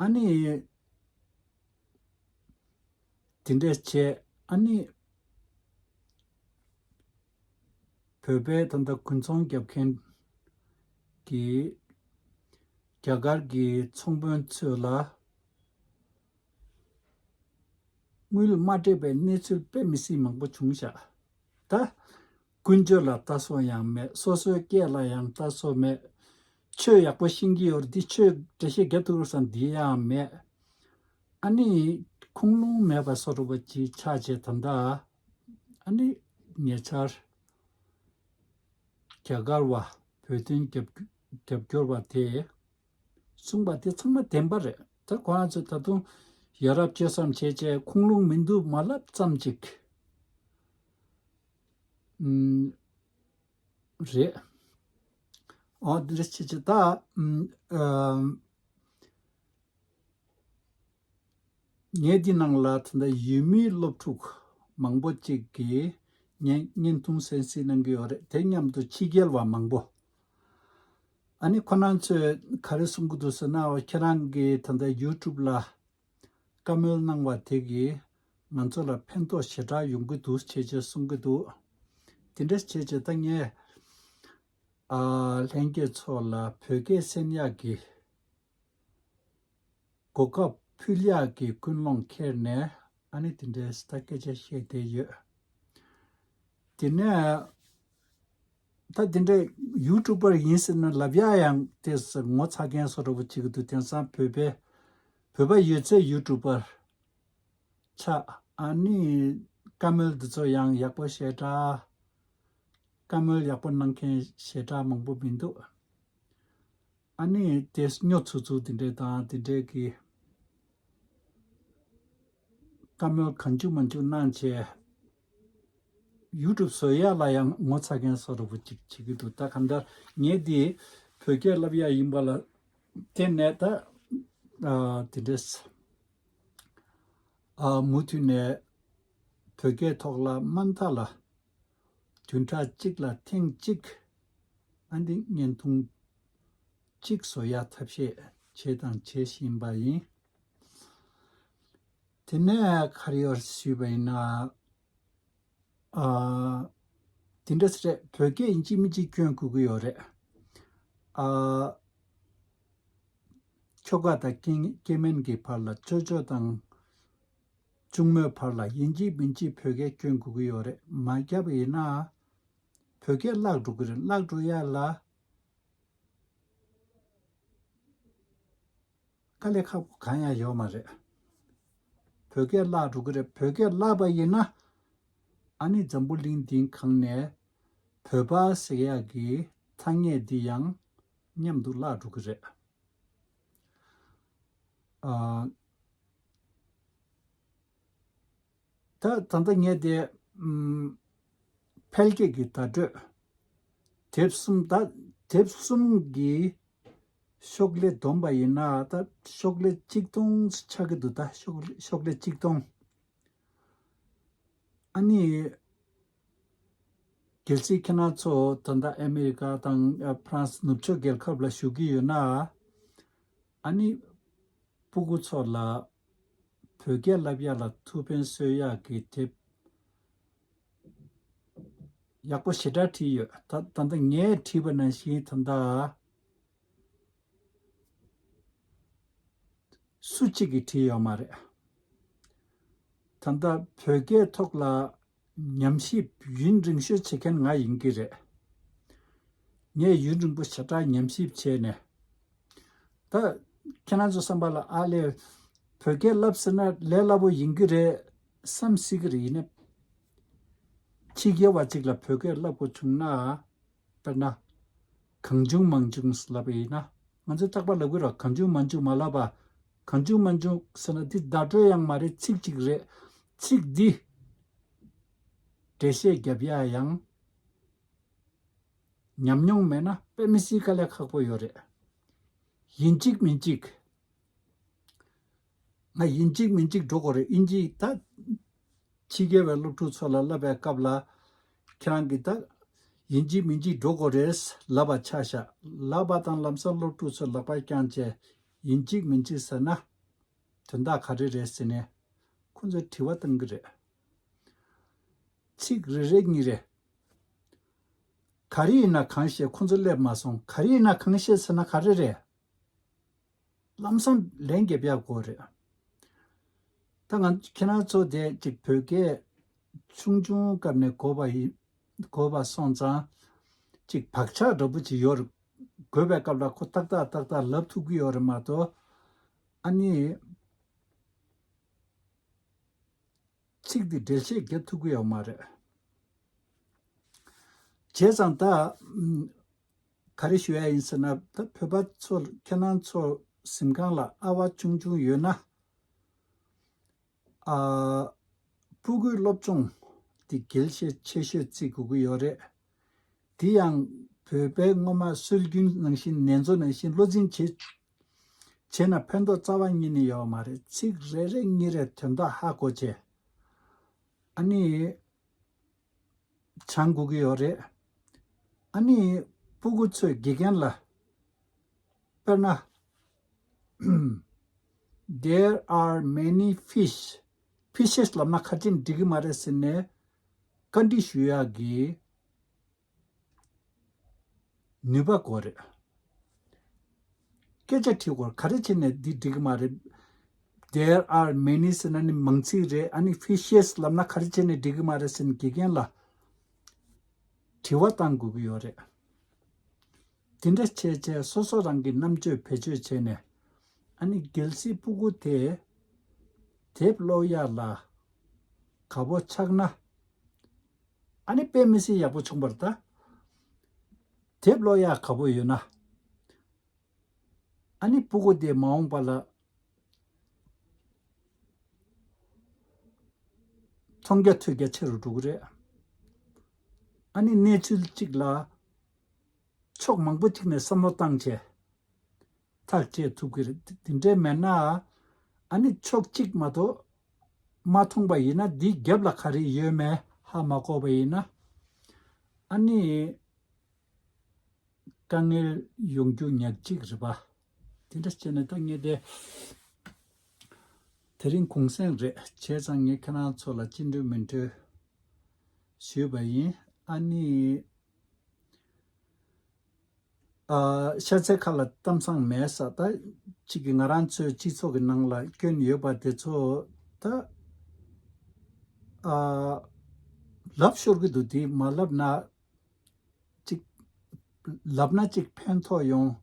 ཨ་ནི། དེ་འདྲས་བྱས་ཨ་ནི། བོད་པའི་ད་ལྟ་དགུན་ཚོང་རྒྱབ་མཁན་གྱི་རྒྱ་གར་གྱི་ཚོང་དཔོན་ཚོས་ལ་དངུལ་མ་སྤྲད་པའི་གནས་ཚུལ་དཔེ་མི་སྲིད་མང་པོ་བྱུང་ཤག་ད་ཀུན་སྤྱོད་ལ་ལྟ་སྲོལ་ཡང་མེད། སོ་སོའི་སྐད་ལ་ཡང་ལྟ་སྲོལ་མེད། ཆོས་ཡག་པོ་ཤེས་ཀྱི་ཡོད་རེད། འདི་ཆོས་འགྲེལ་བཤད་རྒྱབ་ཐུབ་རེད་བསམ་འདི་ཡང་མེད། ཨ་ནི་ཁུངས་ལུང་མེད་པ་བཟོ་འདྲ་པོ་ཅིག་ཆགས་བྱས་ད་ལྟ་ཨ་ནི་ཉེ་ཆར་རྒྱ་གར་བ་བོད་དོན་རྒྱབ་རྒྱབ་སྐྱོར་བ་དེས་གསུངས་པ་དེ་ཚང་མ་བདེན་པ་རེད། ད་ཁོ་རང་ཚོས་ད་དུང་ཡ་རབས་སྤྱོད་བསམ་བྱས་བྱས་ཁུངས་ལུང་མི་འདུག་མ་ལབ་ཙམ་ཅིག་ཨུམ་རེད། ཨོ་འདི་འདྲ་བྱས་བྱས་ད་ཨུམ་ཨམ། ངས་འདི་ནང་ལ་ད་ལྟ་ཡུལ་མིའི་སློབ་ཕྲུག་མང་པོ་ཅིག་གིས་བརྙན་བརྙན་ཐུང་གསན་གཟིགས་གནང་གི་ཡོད་རེད། དེ་མཉམ་དུ་ཕྱི་རྒྱལ་བ་མང་པོ། ཨ་ནི་ཁོ་རང་ཚོས་ག་རེ་གསུང་གི་འདུག་ཟེར་ན། ཁྱེད་རང་གིས་ད་ལྟ་ཡུ་ཊུབ་ལ་བཀའ་མོལ་གནང་བ་དེ་གིས་ང་ཚོ་ལ་ཕན་ཐོགས་ཞེ་དྲག་ཡོང་གི་འདུག་བྱས་བྱས་གསུང་གི་འདུག་དེ་འདྲ་བྱས་བྱས་ད་ངས་ཨ་ལྷན་རྒྱས་ཚོ་ལ་བོད་སྐད་གསན་ཡག་གི་གོ་སྐབས་ཕུལ་ཡག་གི་ཀུན་སློང་འཁྱེར་ནས། ཨ་ནི་དེ་འདྲའི་ད་སྐད་ཆ་བཤད་བསྡད་ཡོད། དེ་ནས་ད་དེ་འདྲའི་ཡུ་ཊུབ་པར་ཡིན་ཟེར་ན་ལབ་ཡག་ཡང་དེ་ངོ་ཚ་མཁན་བཟོ་འདྲ་པོ་བྱེད་ཀྱི་འདུག་དེང་སང་བོད་པའི་བོད་པ་ཡོད་ཚད་ཡུ་ཊུབ་པར་ཆགས། ཨ་ནི་བཀའ་མོལ་འདི་ཚོ་ཡང་ཡག་པོ་ཞེ་དྲག་བཀའ་མོལ་ཡག་པོ་གནང་མཁན་ཞེ་དྲག་མང་པོ་མི་འདུག་ཨ་ནི་དེ་སྨྱོ་ཚུགས་ཚུགས་དེ་འདྲས་དང་དེ་འདྲས་ཀྱི་བཀའ་མོལ་གང་བྱུང་མང་བྱུང་གནང་བྱས། ཡུ་ཊུབ་བཟོ་ཡག་ལ་ཡང་ངོ་ཚ་མཁན་བཟོ་འདྲ་པོ་ཅིག་བྱེད་ཀྱི་འདུག་ད་གང་ལྟར་ངས་འདི་བོད་སྐད་བསླབ་ཡག་ཡིན་པ་ལ་བརྟེན་ནས། ད་ཨ་དེ་འདྲས་ཨ་མུ་མཐུད་ནས་བོད་སྐད་ཐོག་ལ་དམའ་མཐའ་ལ་བདུན་ཕྲག་གཅིག་ལ་ཐེངས་གཅིག་ཨ་འདི་བརྙན་ཐུང་གཅིག་བཟོ་ཡག་ཐབས་ཤེས་བྱས་དང་བྱེད་བཞིན་པ་ཡིན། དེ་ནས་ག་རེ་ཡོད་ཞུས་པ་ཡིན་ན། ཨ་དེ་འདྲ་ཟེར་རེད། བོད་སྐད་ཡིན་གཅིག་མིན་གཅིག་སྐྱོན་དགོས་ཀྱི་ཡོད་རེད། ཨ་ཁྱོ་ག་དང་སྐྱེ་སྐྱེ་དམན་གྱི་བར་ལ། ཅོ་ཅོ་དང་གཅུང་མོའི་བར་ལ་ཡིན་གཅིག་མིན་གཅིག་བོད་སྐད་སྐྱོན་དགོས་ཀྱི་ཡོད་རེད། མ་བརྒྱབ་པ་ཡིན་ན་བོད་སྐད་བརླག་འགྲོ་གི་རེད། བརླག་འགྲོ་ཡག་ལ་དཀའ་ལས་ཁག་པོ་གང་ཡང་ཡོད་མ་རེད། བོད་སྐད་བརླག་འགྲོ་གི་རེད། བོད་སྐད་བརླག་པ་ཡིན་ན་ཨ་ནི་འཛམ་བུ་གླིང་འདིའི་སྒང་ནས་བོད་པ་ཟེར་ཡག་གི་ཐ་སྙད་འདི་ཡང་མཉམ་དུ་བརླག་འགྲོ་གི་རེད། ཨ་ད་ད་ལྟ་ངས་དེ་ཨམ་འཕེལ་རྒྱས་ཀྱི་བརྡ་སྤྲོད་དེབ་གསུམ། ད་དེབ་གསུམ་གྱི་ཤོག་ལྷེ་བསྡོམས་པ་ཡིན་ན་ད་ཤོག་ལྷེ་གཅིག་སྟོང་ཆགས་ཀྱི་འདུག་ད་ཤོག་ཤོག་ལྷེ་གཅིག་སྟོང་། ཨ་ནི་གལ་སྲིད་ཁྱེད་རང་ཚོ་ད་ལྟ་ཨ་མེ་རི་ཀ་དང་ཨ་ཧྥ་རན་སི་ནུབ་ཕྱོགས་རྒྱལ་ཁབ་ལ་བཞུགས་ཀྱི་ཡོད་ན། ཨ་ནི་སྤུ་གུ་ཚོ་ལ་བོད་སྐད་བསླབ་ཡག་ལ་ཐུགས་ཕན་གསོས་ཡག་གི་དེབ་ཡག་པོ་ཞེ་དྲག་བྲིས་ཡོད། ད་ད་ལྟ་ངས་བྲིས་པ་ནང་བཞིན་ད་ལྟ་སུ་གཅིག་གིས་བྲིས་ཡོད་མ་རེད། ད་ལྟ་བོད་སྐད་ཐོག་ལ་ཉམས་ཞིབ་ཡུན་རིང་ཤོས་བྱེད་མཁན་ང་ཡིན་གྱི་རེད། ངས་ཡུན་རིང་པོ་ཞེ་དྲག་ཉམས་ཞིབ་བྱས་ནས། ད་ཁྱེད་རང་ཚོ་བསམ་པ་ལ་ཨ་ལས་བོད་སྐད་བསླབ་ཟེར་ན་ལས་སླ་པོ་ཡིན་གྱི་རེད་བསམ་སྲིད་ཀྱི་རེད། ཡིན་ནའི་ཕྱི་རྒྱལ་བ་ཅིག་ལ་བོད་སྐད་བསླབ་དགོས་བྱུང་ན། དཔེར་ན། གང་བྱུང་མང་བྱུང་ལབ་པ་ཡིན་ན། ང་ཚོས་རྟག་པར་ལབ་ཀྱི་རེད། གང་བྱུང་མང་བྱུང་མ་ལབ་པ། གང་བྱུང་མང་བྱུང་ཟེར་ན་འདི་བརྡ་སྤྲོད་ཡང་མ་རེད། ཚིག་གཅིག་རེད། ཚིག་འདི་འགྲེལ་བཤད་རྒྱབ་ཡག་ཡང་ཉམས་མྱོང་མེད་ན་དཔེ་མི་སྲིད་དཀའ་ལས་ཁག་པོ་ཡོད་རེད། ཡིན་གཅིག་མིན་གཅིག་ང་ཡིན་གཅིག་མིན་གཅིག་འགྲོ་དགོས་རེད། ཨིན་ཇི་ད་ཕྱི་རྒྱལ་བའི་སློབ་ཕྲུག་ཚོ་ལ་བསླབ་པའི་སྐབས་ལ། ཁྱེད་རང་གིས་ད་ཡིན་གཅིག་མིན་གཅིག་འགྲོ་དགོས་རེད་ལབ་པ་ཆ་བཞག་ལབ་པ་དང་ལམ་སང་སློབ་ཕྲུག་ཚོས་ལག་པ་བརྐྱངས་བྱས་ཡིན་གཅིག་མིན་གཅིག་ཟེར་ན་དོན་དག་ག་རེ་རེད་ཟེར་ནས་ཁོ་ཚོས་དྲི་བ་བཏང་གི་རེད། ཚིག་རེ་རེ་གཉིས་རེ། ག་རེ་ཡིན་ན་གང་ཤེས། ཁོ་ཚོ་སླེབས་མ་སོང་། ག་རེ་ཡིན་ན་གང་ཤེས་ཟེར་ན་ག་རེ་རེད། ལམ་སང་ལན་རྒྱབ་ཡག་དགོས་རེད། ད་ང་ཁྱེད་རང་ཚོ་དེ་ཅིག་བོད་སྐད་ཆུང་ཆུང་སྐབས་ནས་གོ་བ་ཡིན། གོ་བ་སོང་ཙང་ཅིག་བག་ཆགས་འདྲ་པོ་ཅིག་ཡོད་རེད། དགོས་པའི་སྐབས་ལ་ཁོ་ཏག་ཏག་ཏག་ཏག་ལབ་ཐུབ་ཀྱི་ཡོད་རེད་མ་གཏོགས། ཨ་ནི་ཚིག་འདི་འགྲེལ་བཤད་རྒྱབ་ཐུབ་ཀྱི་ཡོད་མ་རེད། བྱས་ཙང་ད་ག་རེ་ཞུ་ཡ་ཡིན་ཟེར་ན། ད་བོད་པ་ཚོ་ཁྱེད་རང་ཚོ་གཟིམ་ཁང་ལ་ཨ་བ་ཆུང་ཆུང་ཡོད་ན། ཨ་སྤུ་གུའི་སློབ་སྦྱོང་འདི་གལ་ཆེ་ཆེ་ཤོས་བརྩི་དགོས་ཀྱི་ཡོད་རེད། དེ་ཡང་བོད་པའི་སྔོན་མ་སྲོལ་རྒྱུན་ནང་བཞིན་ནན་ཚོ་ནང་བཞིན་བློ་འཛིན་བྱེད། བྱས་ན་ཕན་ཐོགས་རྩ་བ་ཉིད་ནས་ཡོད་མ་རེད། ཚིག་རེ་རེ་གཉིས་རེ་དོན་དག་ཧ་གོ་བྱས། ཨ་ནི། སྦྱང་དགོས་ཀྱི་ཡོད་རེད། ཨ་ནི་སྤུ་གུ་ཚོས་དགེ་རྒན་ལ། དཔེར་ན། There are many fish. Fishes ལབ་ན་ཁ་ཅིག་འགྲིག་གི་མ་རེད་ཟེར་ནས་བཀའ་འདྲི་ཞུ་ཡག་གི་ནུས་པ་དགོས་རེད། སྐད་ཆ་དྲི་དགོས། ག་རེ་བྱས་ནས་འདི་འགྲིག་གི་མ་རེད། There are many ཟེར་ན་ནི་མང་ཚིག་རེད། ཨ་ནི་fishes ལབ་ན་ག་རེ་བྱས་ནས་འགྲིག་གི་མ་རེད་ཟེར་ནས་དགེ་རྒན་ལ་དྲི་བ་བཏང་དགོས་ཀྱི་ཡོད་རེད། དེ་འདྲ་བྱས་བྱས་སོ་སོ་རང་གི་རྣམ་དཔྱོད་བེད་སྤྱོད་བྱས་ནས། ཨ་ནི་གལ་སྲིད་སྤུ་གུ་དེ་དེབ་ཀློག་ཡག་ལ་དགའ་པོ་ཆགས་ན། ཨ་ནི་དཔེ་མི་སྲིད་ཡག་པོ་བྱུང་བ་རེད་ད། དེབ་ཀློག་ཡག་དགའ་པོ་ཡོད་ན། ཨ་ནི་སྤུ་གུ་དེ་མ་འོངས་པ་ལ་མཐོང་རྒྱ་ཐོས་རྒྱ་ཆེ་རུ་འགྲོ་གི་རེད། ཨ་ནི་གནས་ཚུལ་གཅིག་ལ་ཕྱོགས་མང་པོ་གཅིག་ནས་བསམ་བློ་བཏང་བྱས་ཐག་བཅད་ཐུབ་ཀྱི་རེད། དེ་འདྲས་མེད་ན། ཨ་ནི་ཕྱོགས་གཅིག་མ་གཏོགས་མ་མཐོང་པ་ཡིན་ན། འདིའི་རྒྱབ་ལ་ག་རེ་ཡོད་མེད་ཧ་མ་གོ་བ་ཡིན་ན། ཨ་ནི། དཀའ་ངལ་ཡོང་རྒྱུ་ཉག་གཅིག་རེད་པ། དེ་འདྲ་བྱས་ནས་ད་ངས་དེ། དེ་རིང་གུང་སེང་རེད། བྱས་ཙང་ངས་ཁྱེད་རང་ཚོ་ལ་ཅི་འདྲ་མི་འདྲ་ཞུས་པ་ཡིན། ཨ་ནི། ཨ། ཤ་ཚའི་ཁ་ལ་གཏམ་བཟང་མེད་ས། ད་གཅིག་གི་ང་རང་ཚོའི་སྤྱི་ཚོགས་ཀྱི་ནང་ལ་སྐྱོན་ཡོད་པ་དེ་ཚོ་ད། ཨ། ལབ་ཤོར་གྱི་འདུག་དེ་མ་ལབ་ན། གཅིག་ལབ་ན་གཅིག་ཕན་ཐོགས་ཡོང་།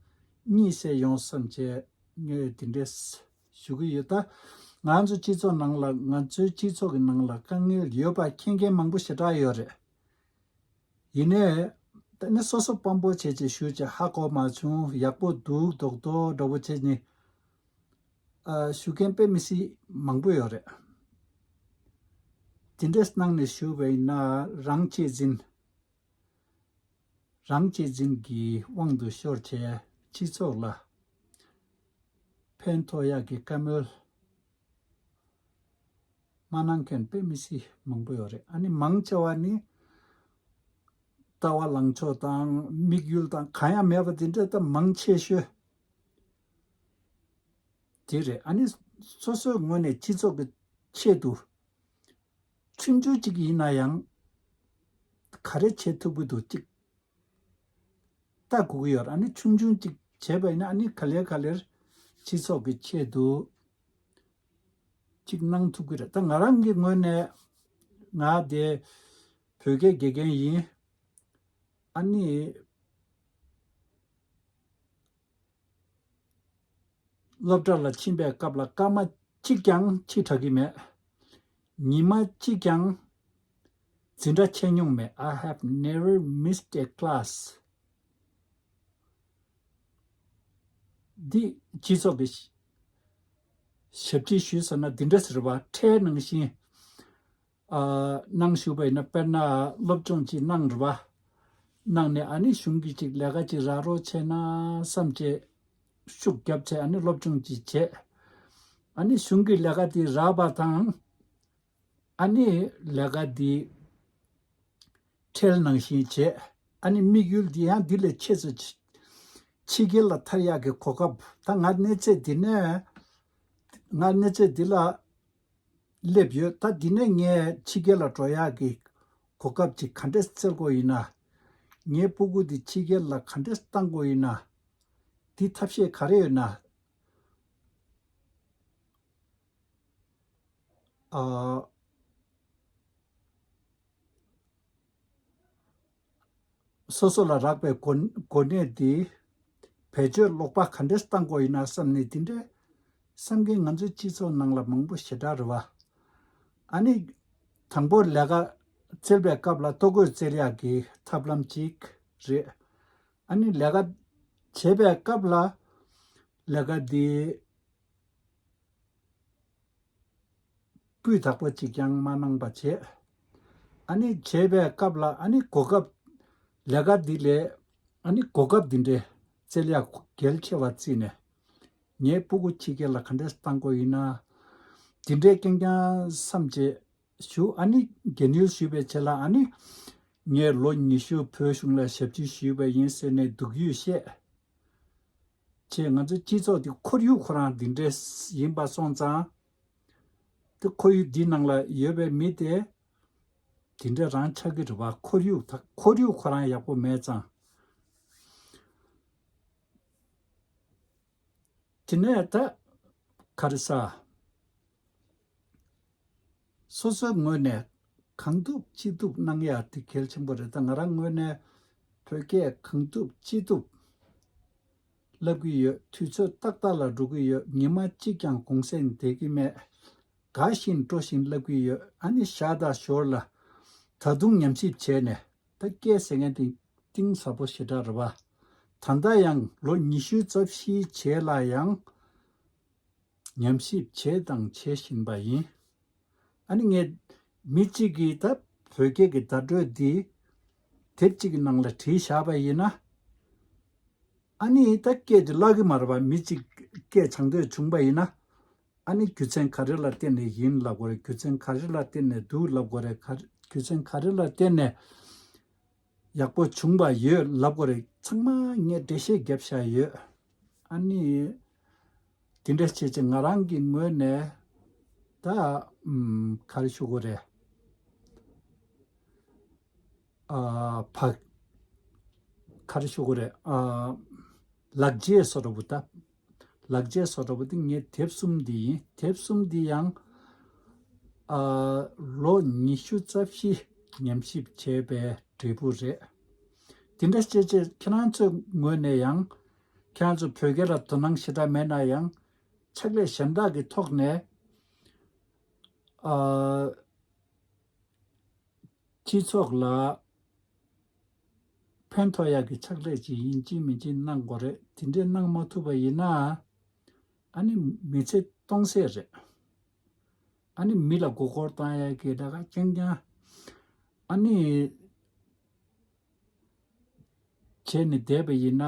གཉིད་སད་ཡོང་བསམ་བྱས་ངས་དེ་འདྲས་ཞུ་གི་ཡོད། ད་ང་ཚོ་སྤྱི་ཚོགས་ནང་ལ། ང་ཚོའི་སྤྱི་ཚོགས་ཀྱི་ནང་ལ་དཀའ་ངལ་ཡོད་པ་མཁྱེན་མཁན་མང་པོ་ཞེ་དྲག་ཡོད་རེད། ཡིན་ནའི་ད་ནི་སོ་སོ་དཔང་པོ་བྱས་བྱས་ཞུས་བྱས་ཧ་གོ་མ་བྱུང་། ཡག་པོ་འདུག་རྡོག་རྡོག་འདྲ་པོ་བྱས་ནས། ཨ། ཞུ་མཁན་དཔེ་མི་སྲིད་མང་པོ་ཡོད་རེད། དེ་འདྲས་གནང་ནས་ཞུས་པ་ཡིན་ན། རང་གཅེས་འཛིན། རང་གཅེས་འཛིན་གྱི་དབང་དུ་ཤོར་བྱས་སྤྱི་ཚོགས་ལ་ཕན་ཐོགས་ཡག་གི་བཀའ་མོལ་མ་གནང་མཁན་དཔེ་མི་སྲིད་མང་པོ་ཡོད་རེད། ཨ་ནི་མང་ཆེ་བ་ནི་ལྟ་བ་ལངས་ཕྱོགས་དང་དམིགས་ཡུལ་དང་གང་ཡང་མེད་པ་དེ་འདྲ་ད་མང་ཆེ་ཤོས་དེ་རེད། ཨ་ནི་སོ་སོའི་ངོས་ནས་སྤྱི་ཚོགས་ཀྱི་ཆེད་དུ། ཆུང་ཆུང་གཅིག་ཡིན་ན་ཡང་ག་རེ་བྱེད་ཐུབ་ཀྱི་འདུག་གཅིག་ལྟ་དགོས་ཀྱི་ཡོད། ཨ་ནི་ཆུང་ཆུང་གཅིག་བྱས་པ་ཡིན་ན། ཨ་ནི་ག་ལེར་ག་ལེར་སྤྱི་ཚོགས་ཀྱི་ཆེད་དུ་གཅིག་གནང་ཐུབ་ཀྱི་རེད། ད་ང་རང་གི་ངོས་ནས་ང་དེ་བོད་སྐད་དགེ་རྒན་ཡིན། ཨ་ནི། སློབ་གྲྭ་ལ་ཕྱིན་པའི་སྐབས་ལ་སྐར་མ་གཅིག་ཀྱང་ཕྱི་དྲགས་ཀྱི་མེད། ཉི་མ་གཅིག་ཀྱང་འཛིན་གྲྭ་ཆད་མྱོང་མེད། I have never missed a class. འདི་སྤྱི་ཚོགས་ཀྱི་ཞབས་ཕྱི་ཞུས་ཟེར་ན་འདི་འདྲ་ཟེར་བ། ཁྲལ་ནང་བཞིན། ཨ། གནང་ཞུས་པ་ཡིན་ན། དཔེར་ན་སློབ་སྦྱོང་ཅིག་གནང་རེད་པ། གནང་ནས་ཨ་ནི་གཞུང་གིས་ཅིག་ལས་ཀ་ཅིག་རག་རོགས་བྱས་ན་བསམ་བྱས་ཤུགས་བརྒྱབ་བྱས་ཨ་ནི་སློབ་སྦྱོང་ཅིག་བྱས། ཨ་ནི་གཞུང་གིས་ལས་ཀ་དེ་རག་པ་དང་ཨ་ནི་ལས་ཀ་དེ་ཁྲལ་ནང་བཞིན་བྱས། ཨ་ནི་དམིགས་ཡུལ་འདི་ཡང་འདི་ལས་ཆེ་ཙམ་ཕྱི་རྒྱལ་ལ་ཐར་ཡག་གི་གོ་སྐབས། ད་ང་གནས་ཚད་འདི་ནས། ང་གནས་ཚད་འདི་ལ་སླེབས་ཡོད། ད་འདི་ནས་ངས་ཕྱི་རྒྱལ་ལ་འགྲོ་ཡག་གི་གོ་སྐབས་ཅིག་ག་འདྲས་བཙལ་དགོས་ཡིན་ན། ངའི་སྤུ་གུ་འདི་ཕྱི་རྒྱལ་ལ་ག་འདྲས་བཏང་དགོས་ཡིན་ན། འདི་ཐབས་ཤེས་ག་རེ་ཡོད་ན། ཨ། སོ་སོ་ལ་རག་པའི་གོ་གོ་གནས་འདི་བེད་སྤྱོད་ལོག་པ་ག་འདྲས་བཏང་དགོས་ཡིན་ན་བསམ་ནས། འདི་འདྲའི་བསམ་མཁན་ང་ཚོའི་སྤྱི་ཚོགས་ནང་ལ་མང་པོ་ཞེ་དྲག་རེད་པ། ཨ་ནི་དང་པོ་ལས་ཀ་བཙལ་བའི་སྐབས་ལ་ལྟོ་གོས་བཙལ་ཡག་གི་ཐབས་ལམ་ཅིག་རེད། ཨ་ནི་ལས་ཀ་བྱེད་པའི་སྐབས་ལ་ལས་ཀ་འདི་སྤུས་དག་པོ་གཅིག་ཀྱང་མ་གནང་པ་བྱས། ཨ་ནི་བྱེད་པའི་སྐབས་ལ་ཨ་ནི་གོ་སྐབས། ལས་ཀ་འདི་ལས་ཨ་ནི་གོ་སྐབས་འདི་འདྲའི་བཙལ་ཡག་གལ་ཆེ་བ་བརྩིས་ནས། ངའི་སྤུ་གུ་ཕྱི་རྒྱལ་ལ་ག་འདྲས་བཏང་དགོས་ཡིན་ན། དེ་འདྲའི་རྐྱང་རྐྱང་བསམ་བྱས་ཞུ། ཨ་ནི་རྒན་ཡོལ་ཞུས་པའི་རྗེས་ལ་ཨ་ནི་ངས་ལོ་ཉི་ཤུ་བོད་གཞུང་ལ་ཞབས་ཕྱི་ཞུས་པ་ཡིན་ཟེར་ནས་སྡུག་ཡུས་བཤད། ཅེས་ང་ཚོའི་སྤྱི་ཚོགས་འདི་ཁོར་ཡུག་ཁོ་རང་འདི་འདྲས་ཡིན་པ་སོང་ཙང་། དེ་ཁོར་ཡུག་འདི་ནང་ལ་ཡོད་པའི་མི་དེ་དེ་འདྲ་རང་ཆགས་ཀྱི་རེད་པ། ཁོར་ཡུག་ད་ཁོར་ཡུག་ཁོ་རང་ཡག་པོ་མེད་ཙང་། དེ་ནས་ད་ག་རེ་ཟ། སོ་སོའི་ངོས་ནས་གང་ཐུབ་ཅི་ཐུབ་གནང་ཡ་དེ་གལ་ཆེན་པོ་རེད། ད་ང་རང་ངོས་ནས་བོད་སྐད་གང་ཐུབ་ཅི་ཐུབ་བསླབ་ཀྱི་ཡོད། དུས་ཚོད་ཏག་ཏག་ལ་འགྲོ་གི་ཡོད། ཉི་མ་གཅིག་ཀྱང་གུང་སེང་བསྡད་ཀྱི་མེད། དགའ་བཞིན་སྤྲོ་བཞིན་བསླབ་ཀྱི་ཡོད། ཨ་ནི་ཞག་དང་ཞོར་ལ་ད་དུང་ཉམས་ཞིབ་བྱས་ནས། ད་སྐད་ཟེར་མཁན་དེ་གཏིང་ཟབ་པོ་ཞེ་དྲག་རེད་པ། ད་ལྟ་ཡང་ལོ་ཉི་ཤུ་རྩ་བཞིའི་རྗེས་ལ་ཡང་ཉམས་ཞིབ་བྱས་དང་བྱེད་བཞིན་པ་ཡིན། ཨ་ནི་ངས་མི་གཅིག་གིས་ད་བོད་སྐད་ཀྱི་བརྡ་སྤྲོད་འདི་དེབ་གཅིག་གི་ནང་ལ་བྲིས་བཞག་པ་ཡིན་ན། ཨ་ནི་ད་སྐད་དེ་བརླག་གི་མ་རེད་པ། མི་གཅིག་སྐད་སྦྱང་འདོད་བྱུང་པ་ཡིན་ན། ཨ་ནི་རྒྱུ་མཚན་ག་རེ་ལ་བརྟེན་ནས་ཡིན་ལབ་དགོས་རེད། རྒྱུ་མཚན་ག་རེ་ལ་བརྟེན་ནས་འདུག་ལབ་དགོས་རེད། ག་རེ་རྒྱུ་མཚན་ག་རེ་ལ་བརྟེན་ནས་ཡག་པོ་བྱུང་བ་ཡོད་ལབ་དགོས་རེད། ཚང་མ་ངས་འགྲེལ་བཤད་བརྒྱབ་བཞག་ཡོད། ཨ་ནི་དེ་འདྲ་བྱས་ཙང་ང་རང་གི་ངོས་ནས་ད་ཨམ་ག་རེ་ཞུ་དགོས་རེད། ཨ་ཕ། ག་རེ་ཞུ་དགོས་རེད། ཨ་ལག་རྗེས་བཟོ་འདྲ་པོ་ད། ལག་རྗེས་བཟོ་འདྲ་པོ་དེ་ངའི་དེབ་གསུམ་འདི་ཡིན། དེབ་གསུམ་འདི་ཡང་ཨ་ལོ་ཉི་ཤུ་རྩ་བཞི་ཉམས་ཞིབ་བྱས་པའི་འབྲས་བུ་རེད། དེ་འདྲ་བྱས་བྱས་ཁྱེད་རང་ཚོའི་ངོས་ནས་ཡང་ཁྱེད་རང་ཚོ་བོད་སྐད་ལ་དོ་སྣང་ཞེ་དྲག་མེད་ན་ཡང་ཕྱག་ལས་གཞན་དག་གི་ཐོག་ནས་ཨ། སྤྱི་ཚོགས་ལ་ཕན་ཐོགས་ཡག་གི་ཕྱག་ལས་ཅིག་ཡིན་གཅིག་མིན་གཅིག་གནང་དགོས་རེད། དེ་འདྲས་གནང་མ་ཐུབ་པ་ཡིན་ན་ཨ་ནི་མི་ཚེ་སྟོང་ཟད་རེད། ཨ་ནི་མི་ལ་མགོ་སྐོར་བཏང་ཡག་གི་ད་ག་རྐྱང་རྐྱང་ཨ་ནི་བྱས་ནས་བསྡད་པ་ཡིན་ན་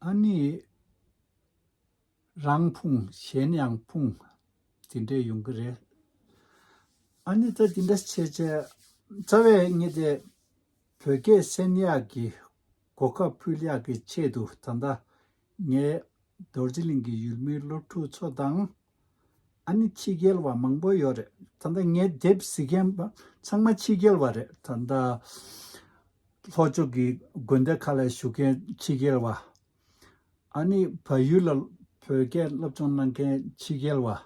ཨ་ནི། རང་ཕུང་གཞན་ཡང་ཕུང་། དེ་འདྲས་ཡོང་གི་རེད། ཨ་ནི་ད་དེ་འདྲ་བྱས་བྱས་རྩ་བའི་ངས་དེ་བོད་སྐད་གསན་ཡག་གི་གོ་སྐབས་ཕུལ་ཡག་གི་ཆེད་དུ་ད་ལྟ་ངས་རྡོ་རྗེ་གླིང་གི་ཡུལ་མིའི་སློབ་ཕྲུག་ཚོ་དང་ཨ་ནི་ཕྱི་རྒྱལ་བ་མང་པོ་ཡོད་རེད། ད་ལྟ་ངའི་དེབ་གཟིགས་མཁན་པ་ཚང་མ་ཕྱི་རྒྱལ་བ་རེད། ད་ལྟ་ལྷོ་ཕྱོགས་ཀྱི་དགོན་སྡེ་ཁག་ལ་བཞུགས་མཁན་ཕྱི་རྒྱལ་བ། ཨ་ནི་བལ་ཡུལ་ལ་བོད་སྐད་སློབ་སྦྱོང་གནང་མཁན་ཕྱི་རྒྱལ་བ།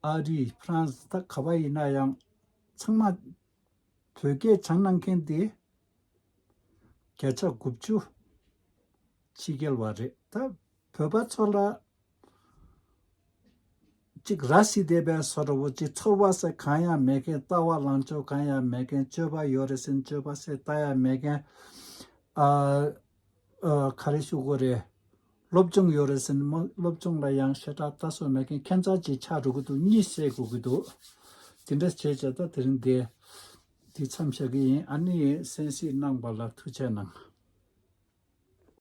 ཨ་རི་ཧྥ་རན་སི་ད་ག་པར་ཡིན་ན་ཡང་ཚང་མ་བོད་སྐད་སྦྱང་གནང་མཁན་དེ་བརྒྱ་ཆ་དགུ་བཅུ་ཕྱི་རྒྱལ་བ་རེད། ད་བོད་པ་ཚོ་ལ་ཅིག་ར་བཟི་བསྡད་པའི་བཟོ་འདྲ་པོ་ཅིག་ཚོར་བ་ཟེར་གང་ཡང་མེད་མཁན། ལྟ་བ་ལངས་ཕྱོགས་གང་ཡང་མེད་མཁན། སྤྱོད་པ་ཡོད་རེད་ཟེར་ན་སྤྱོད་པ་ཟེར་ལྟ་ཡང་མེད་མཁན། ཨ། ཨ། ག་རེ་ཞུ་དགོས་རེད། སློབ་སྦྱོང་ཡོད་རེད་ཟེར་ན་མ་སློབ་སྦྱོང་ལ་ཡང་ཞེ་དྲག་ལྟ་སོ་མེད་མཁན་ཁྱད་མཚར་ཅིག་ཆགས་འགྲོ་གི་འདུག་གཉིད་སད་དགོས་ཀྱི་འདུག་དེ་འདྲ་བྱས་བྱས་ད་དེ་རིང་འདི་འདི་མཚམས་བཞག་གི་ཡིན། ཨ་ནི་གསན་གཟིགས་གནང་བ་ལ་ཐུགས་རྗེ་གནང་།